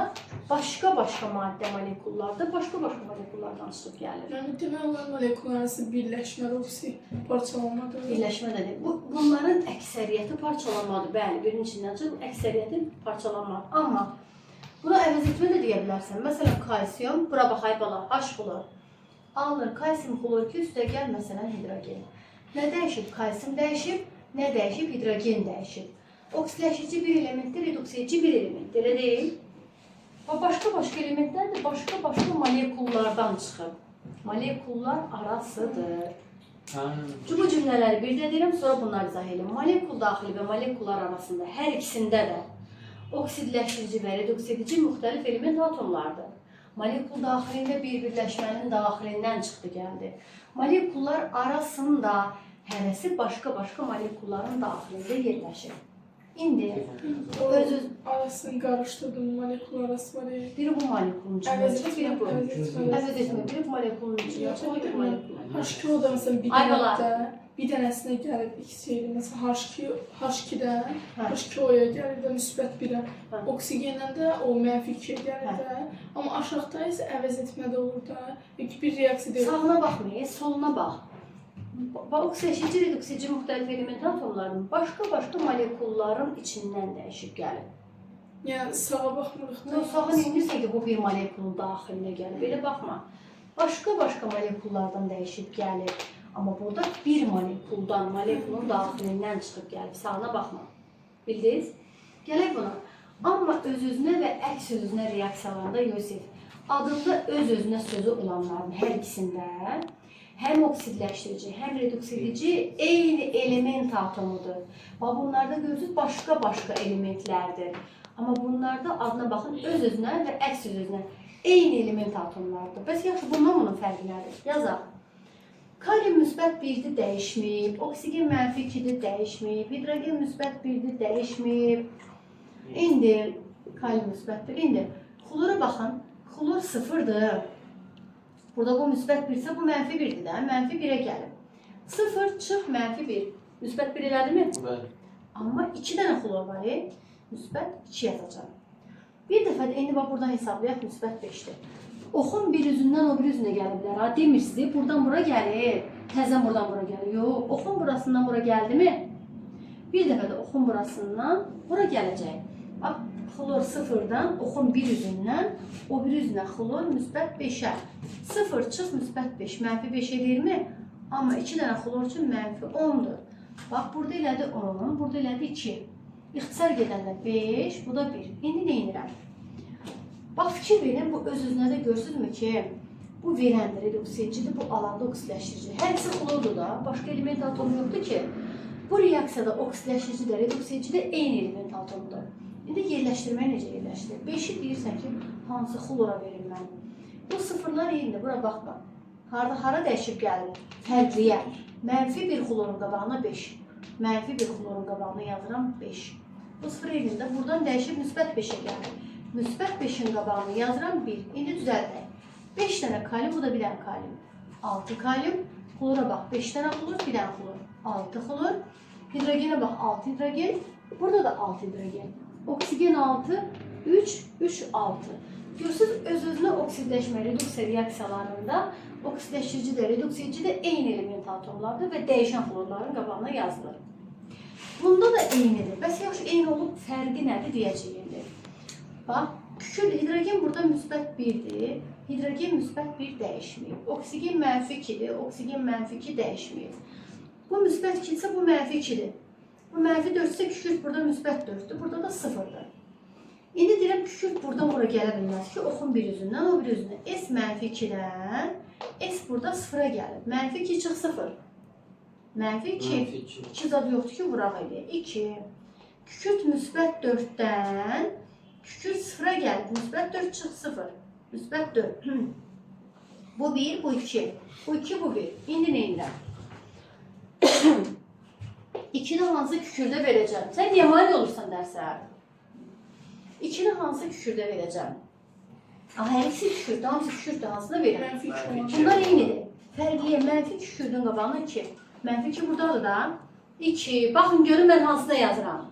başqa-başqa maddə molekullarda başqa-başqa molekullardan çıxıb gəlir. Yəni demək olar molekul arası birləşmə, oksi parçalanmadır. Birləşmə də deyil. Bunların əksəriyyəti parçalanmadır. Bəli, birinin içindən çıxıb əksəriyyəti parçalanmadır. Amma buna əvəz etmə də deyə bilərsən. Məsələn, kalsium, bura bax ay bala, H xlor. Alınır kalsium xlor 2 üstə gəl məsələn hidrogen. Nə dəyişib? Kalsium dəyişib, nə dəyişib? Hidrogen dəyişib. Oksidləşici bir elementdir, reduksiyeci bir elementdir, elə deyil? Və başqa-başqa elementlər də başqa-başqa molekullardan çıxıb. Molekullar arasıdır. Hə. Bu cümlələri bir də deyirəm, sonra bunları izah edeyim. Molekul daxili və molekullar arasında hər ikisində də oksidləşdirici və reduksiya edici müxtəlif element atomlardır. Molekul daxilində bir birləşmənin daxilindən çıxdı gəldi. Molekullar arasında hərəsi başqa-başqa molekulların daxilində yerləşir. İndi O öz arasını qarışdırdım, molekul arası var ya. biri bu molekulun içindən Əvəz çıxır, biri etmə, bu. əvəz etmə. Əvəz etmə, biri bu molekulun içindən Yox, çıxır, biri bu molekulun. H2O da məsələn bir Ay bala. dənə də, bir dənəsinə gəlib iki şeydir. Məsələn H2 H2-dən Hə. H2O-ya gəlir də müsbət 1-ə. Hə. Oksigendən də o mənfi 2-yə gəlir də. Amma aşağıda isə əvəz etmə də olur da. İki bir reaksiya deyil. Sağına baxmayın, soluna bax. Bax, oksidaşıcı, reduksiyaçı müxtəlif element atomlarının başqa-başqa molekulların içindən dəyişib gəlir. Yəni sağa baxmırıq da. Yox, sağa neyinirsən ki, bu bir molekulun daxilinə gəlir. Belə baxma. Başqa-başqa molekullardan dəyişib gəlir. Amma burada bir molekuldan, molekulun daxilindən çıxıb gəlib. Sağına baxma. Bildiniz? Gələk buna. Amma öz-özünə və əks öz-özünə reaksiyalarında Yusif, adında öz-özünə sözü olanların hər ikisində həm oksidləşdirici, həm reduksiya edici eyni element atomudur. Bax bunlarda görürsüz başqa-başqa elementlərdir. Amma bunlarda adına baxın öz-özünə və əks öz-özünə eyni element atomlarıdır. Bəs yaxşı bundan bunun fərqi nədir? Yazaq. Kalium müsbət 1-dir dəyişməyib, oksigen mənfi 2-dir dəyişməyib, hidrogen müsbət 1-dir dəyişməyib. İndi kalium müsbət 1. İndi xlora baxın. Xlor 0-dır. Burada bu müsbət 1 isə bu mənfi 1-dir də. Mənfi 1-ə gəlib. 0 çıx mənfi 1. Müsbət 1 elədimi? Bəli. Amma 2 dənə xlor var, müsbət 2 yazacağam. Bir dəfə də indi bax buradan hesablayaq müsbət 5-dir. Oxun bir üzündən o bir üzünə gəliblər. Ha, demirsiniz, buradan bura gəlir, təzədən buradan bura gəlir. Yox, oxun burasından bura gəldimi? Bir dəfə də oxun burasından bura gələcək. Bax, xlor sıfırdan oxun bir üzündən o bir üzünə xlor müsbət 5-ə. 0 çıx müsbət 5, mənfi 5 eləyirmi? Amma 2 dənə xlor üçün mənfi 10-dur. Bax, burada elədi 10, burada elədi 2. İxtisar gedəndə 5, bu da 1. İndi nə edirəm? Bax, fikir verin, bu öz-özünə də görürsünüzmü ki, bu verəndir, reduksiyecidir, bu alanda oksidləşdirici. Hər ikisi xlordur da, başqa element atomu yoxdur ki. Bu reaksiyada oksidləşdirici də, reduksiyeci də eyni element atomudur. İndi yerləşdirməyi necə yerləşdirir? 5-i deyirsən ki, hansı xlora verim mən? Bu sıfırlar eynidir, bura baxma. Harada hara dəyişib gəlir? Fərqliyə. Mənfi bir xlorun qabağına 5. Mənfi bir xlorun qabağına yazıram 5. Bu sıfır eynidir. Buradan dəyişib müsbət 5-ə gəlir. Müsbət 5-in qabağını yazıram 1. İndi düzəldək. 5 dənə kalium, bu da bir dənə kalium. 6 kalium. Xlora bax, 5 dənə xlor, bir dənə xlor. 6 xlor. Hidrogenə bax, 6 hidrogen. Burada da 6 hidrogen. Oksigen 6, 3, 3, 6. Görürsüz, öz-özünə oksidləşmə, reduksiya reaksiyalarında oksidləşdirici də, reduksiyaçı də eyni element atomlardır və dəyişən xlorların qabağına yazılır. Bunda da eynidir. Bəs yaxşı, eyni olub fərqi nədir deyəcəyik indi. Bax, kükürt hidrogen burada müsbət 1-dir. Hidrogen müsbət 1 dəyişməyib. Oksigen mənfi 2-dir. Oksigen mənfi 2 dəyişməyib. Bu müsbət 2 isə bu mənfi 2-dir. Bu mənfi 4 isə kükürt burada müsbət 4-dür. Burada da 0-dır. İndi deyirəm kükürt buradan bura gələ bilməz ki, oxun bir üzündən, o bir üzündən. S mənfi 2-dən S burada 0-a gəlir. Mənfi 2 çıx 0. Mənfi 2. Mənfi 2. 2 zad yoxdur ki, vuraq eləyək. 2. Kükürt müsbət 4-dən kükürt 0-a gəlib. Müsbət 4 çıx 0. Müsbət 4. Bu 1, bu 2. Bu 2, bu 1. İndi nə edirəm? 2-ni hansı kükürdə verəcəm? Sən niyə mane olursan dərsə? 2-ni hansı kükürdə verəcəm? Ah, hər ikisi kükürdür, hamısı kükürdür, hansına verirəm? Mənfi 2 Mənfi olan. iki. Bunlar eynidir. Fərqliyə mənfi kükürdün qabağına 2. Mənfi 2 buradadır da. 2. Baxın görün mən hansına yazıram.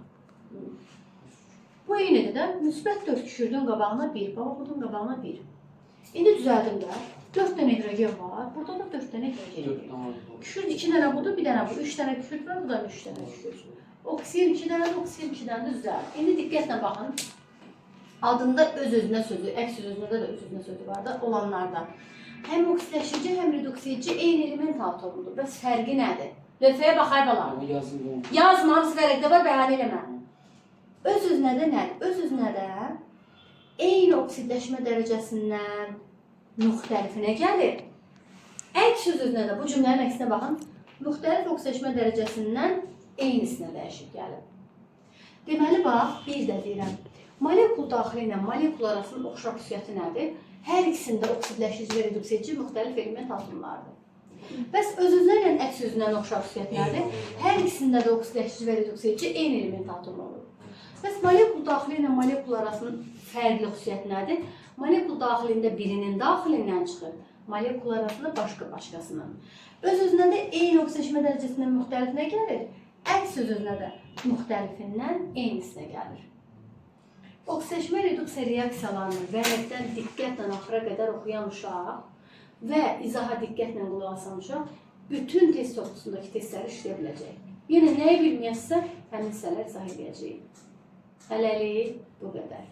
Bu eynidir də. Müsbət 4 kükürdün qabağına 1. Bax bunun qabağına 1. İndi düzəldim də. 4 dənə hidrogen var. Burada da 4 dənə hidrogen var. 4 oldu. Kükürt 2 dənə budur, bir dənə bu. 3 dənə kükürt var, bu da 3 dənə kükürt. Oksigen 2 dənədir, oksigen 2 dənədir, düzəl. İndi diqqətlə baxın. Adında öz-özünə sözü, əks öz-özünə də öz-özünə sözü var da olanlarda. Həm oksidləşdirici, həm reduksiyaçı eyni element atomudur. Bəs fərqi nədir? Lövhəyə bax ay balam. Amma yazıldı. Yazma, hamısı vərəqdə var, bəhanə eləmə. Öz-özünə də nədir? Öz-özünə də eyni oksidləşmə dərəcəsindən müxtəlifinə gəlir. Əks öz-özünə də bu cümlənin əksinə baxın. Müxtəlif oksidləşmə dərəcəsindən eynisinə dəyişib gəlir. Deməli bax, bir də deyirəm. Molekul daxili ilə molekul arasının oxşar xüsusiyyəti nədir? Hər ikisində oksidləşdirici və reduksiyaçı müxtəlif element atomlarıdır. Bəs öz-özünə ilə əks özünə oxşar xüsusiyyət nədir? Hər ikisində də oksidləşdirici və reduksiyaçı eyni element atomu olur. Bəs molekul daxili ilə molekul arasının fərqli xüsusiyyəti nədir? Molekul daxilində birinin daxilindən çıxır, molekul arasında başqa başqasının. Öz-özünə də eyni oksidləşmə dərəcəsindən müxtəlifinə gəlir, əks öz-özünə də müxtəlifindən eynisinə gəlir. Oksidləşmə reduksiya reaksiyalarını vərəqdən diqqətlə axıra qədər oxuyan uşaq və izaha diqqətlə qulaq asan uşaq bütün test oxusundakı testləri işləyə biləcək. Yenə nəyi bilməyəsə, həmin hissələr izah edəcəyik. Hələlik bu qədər.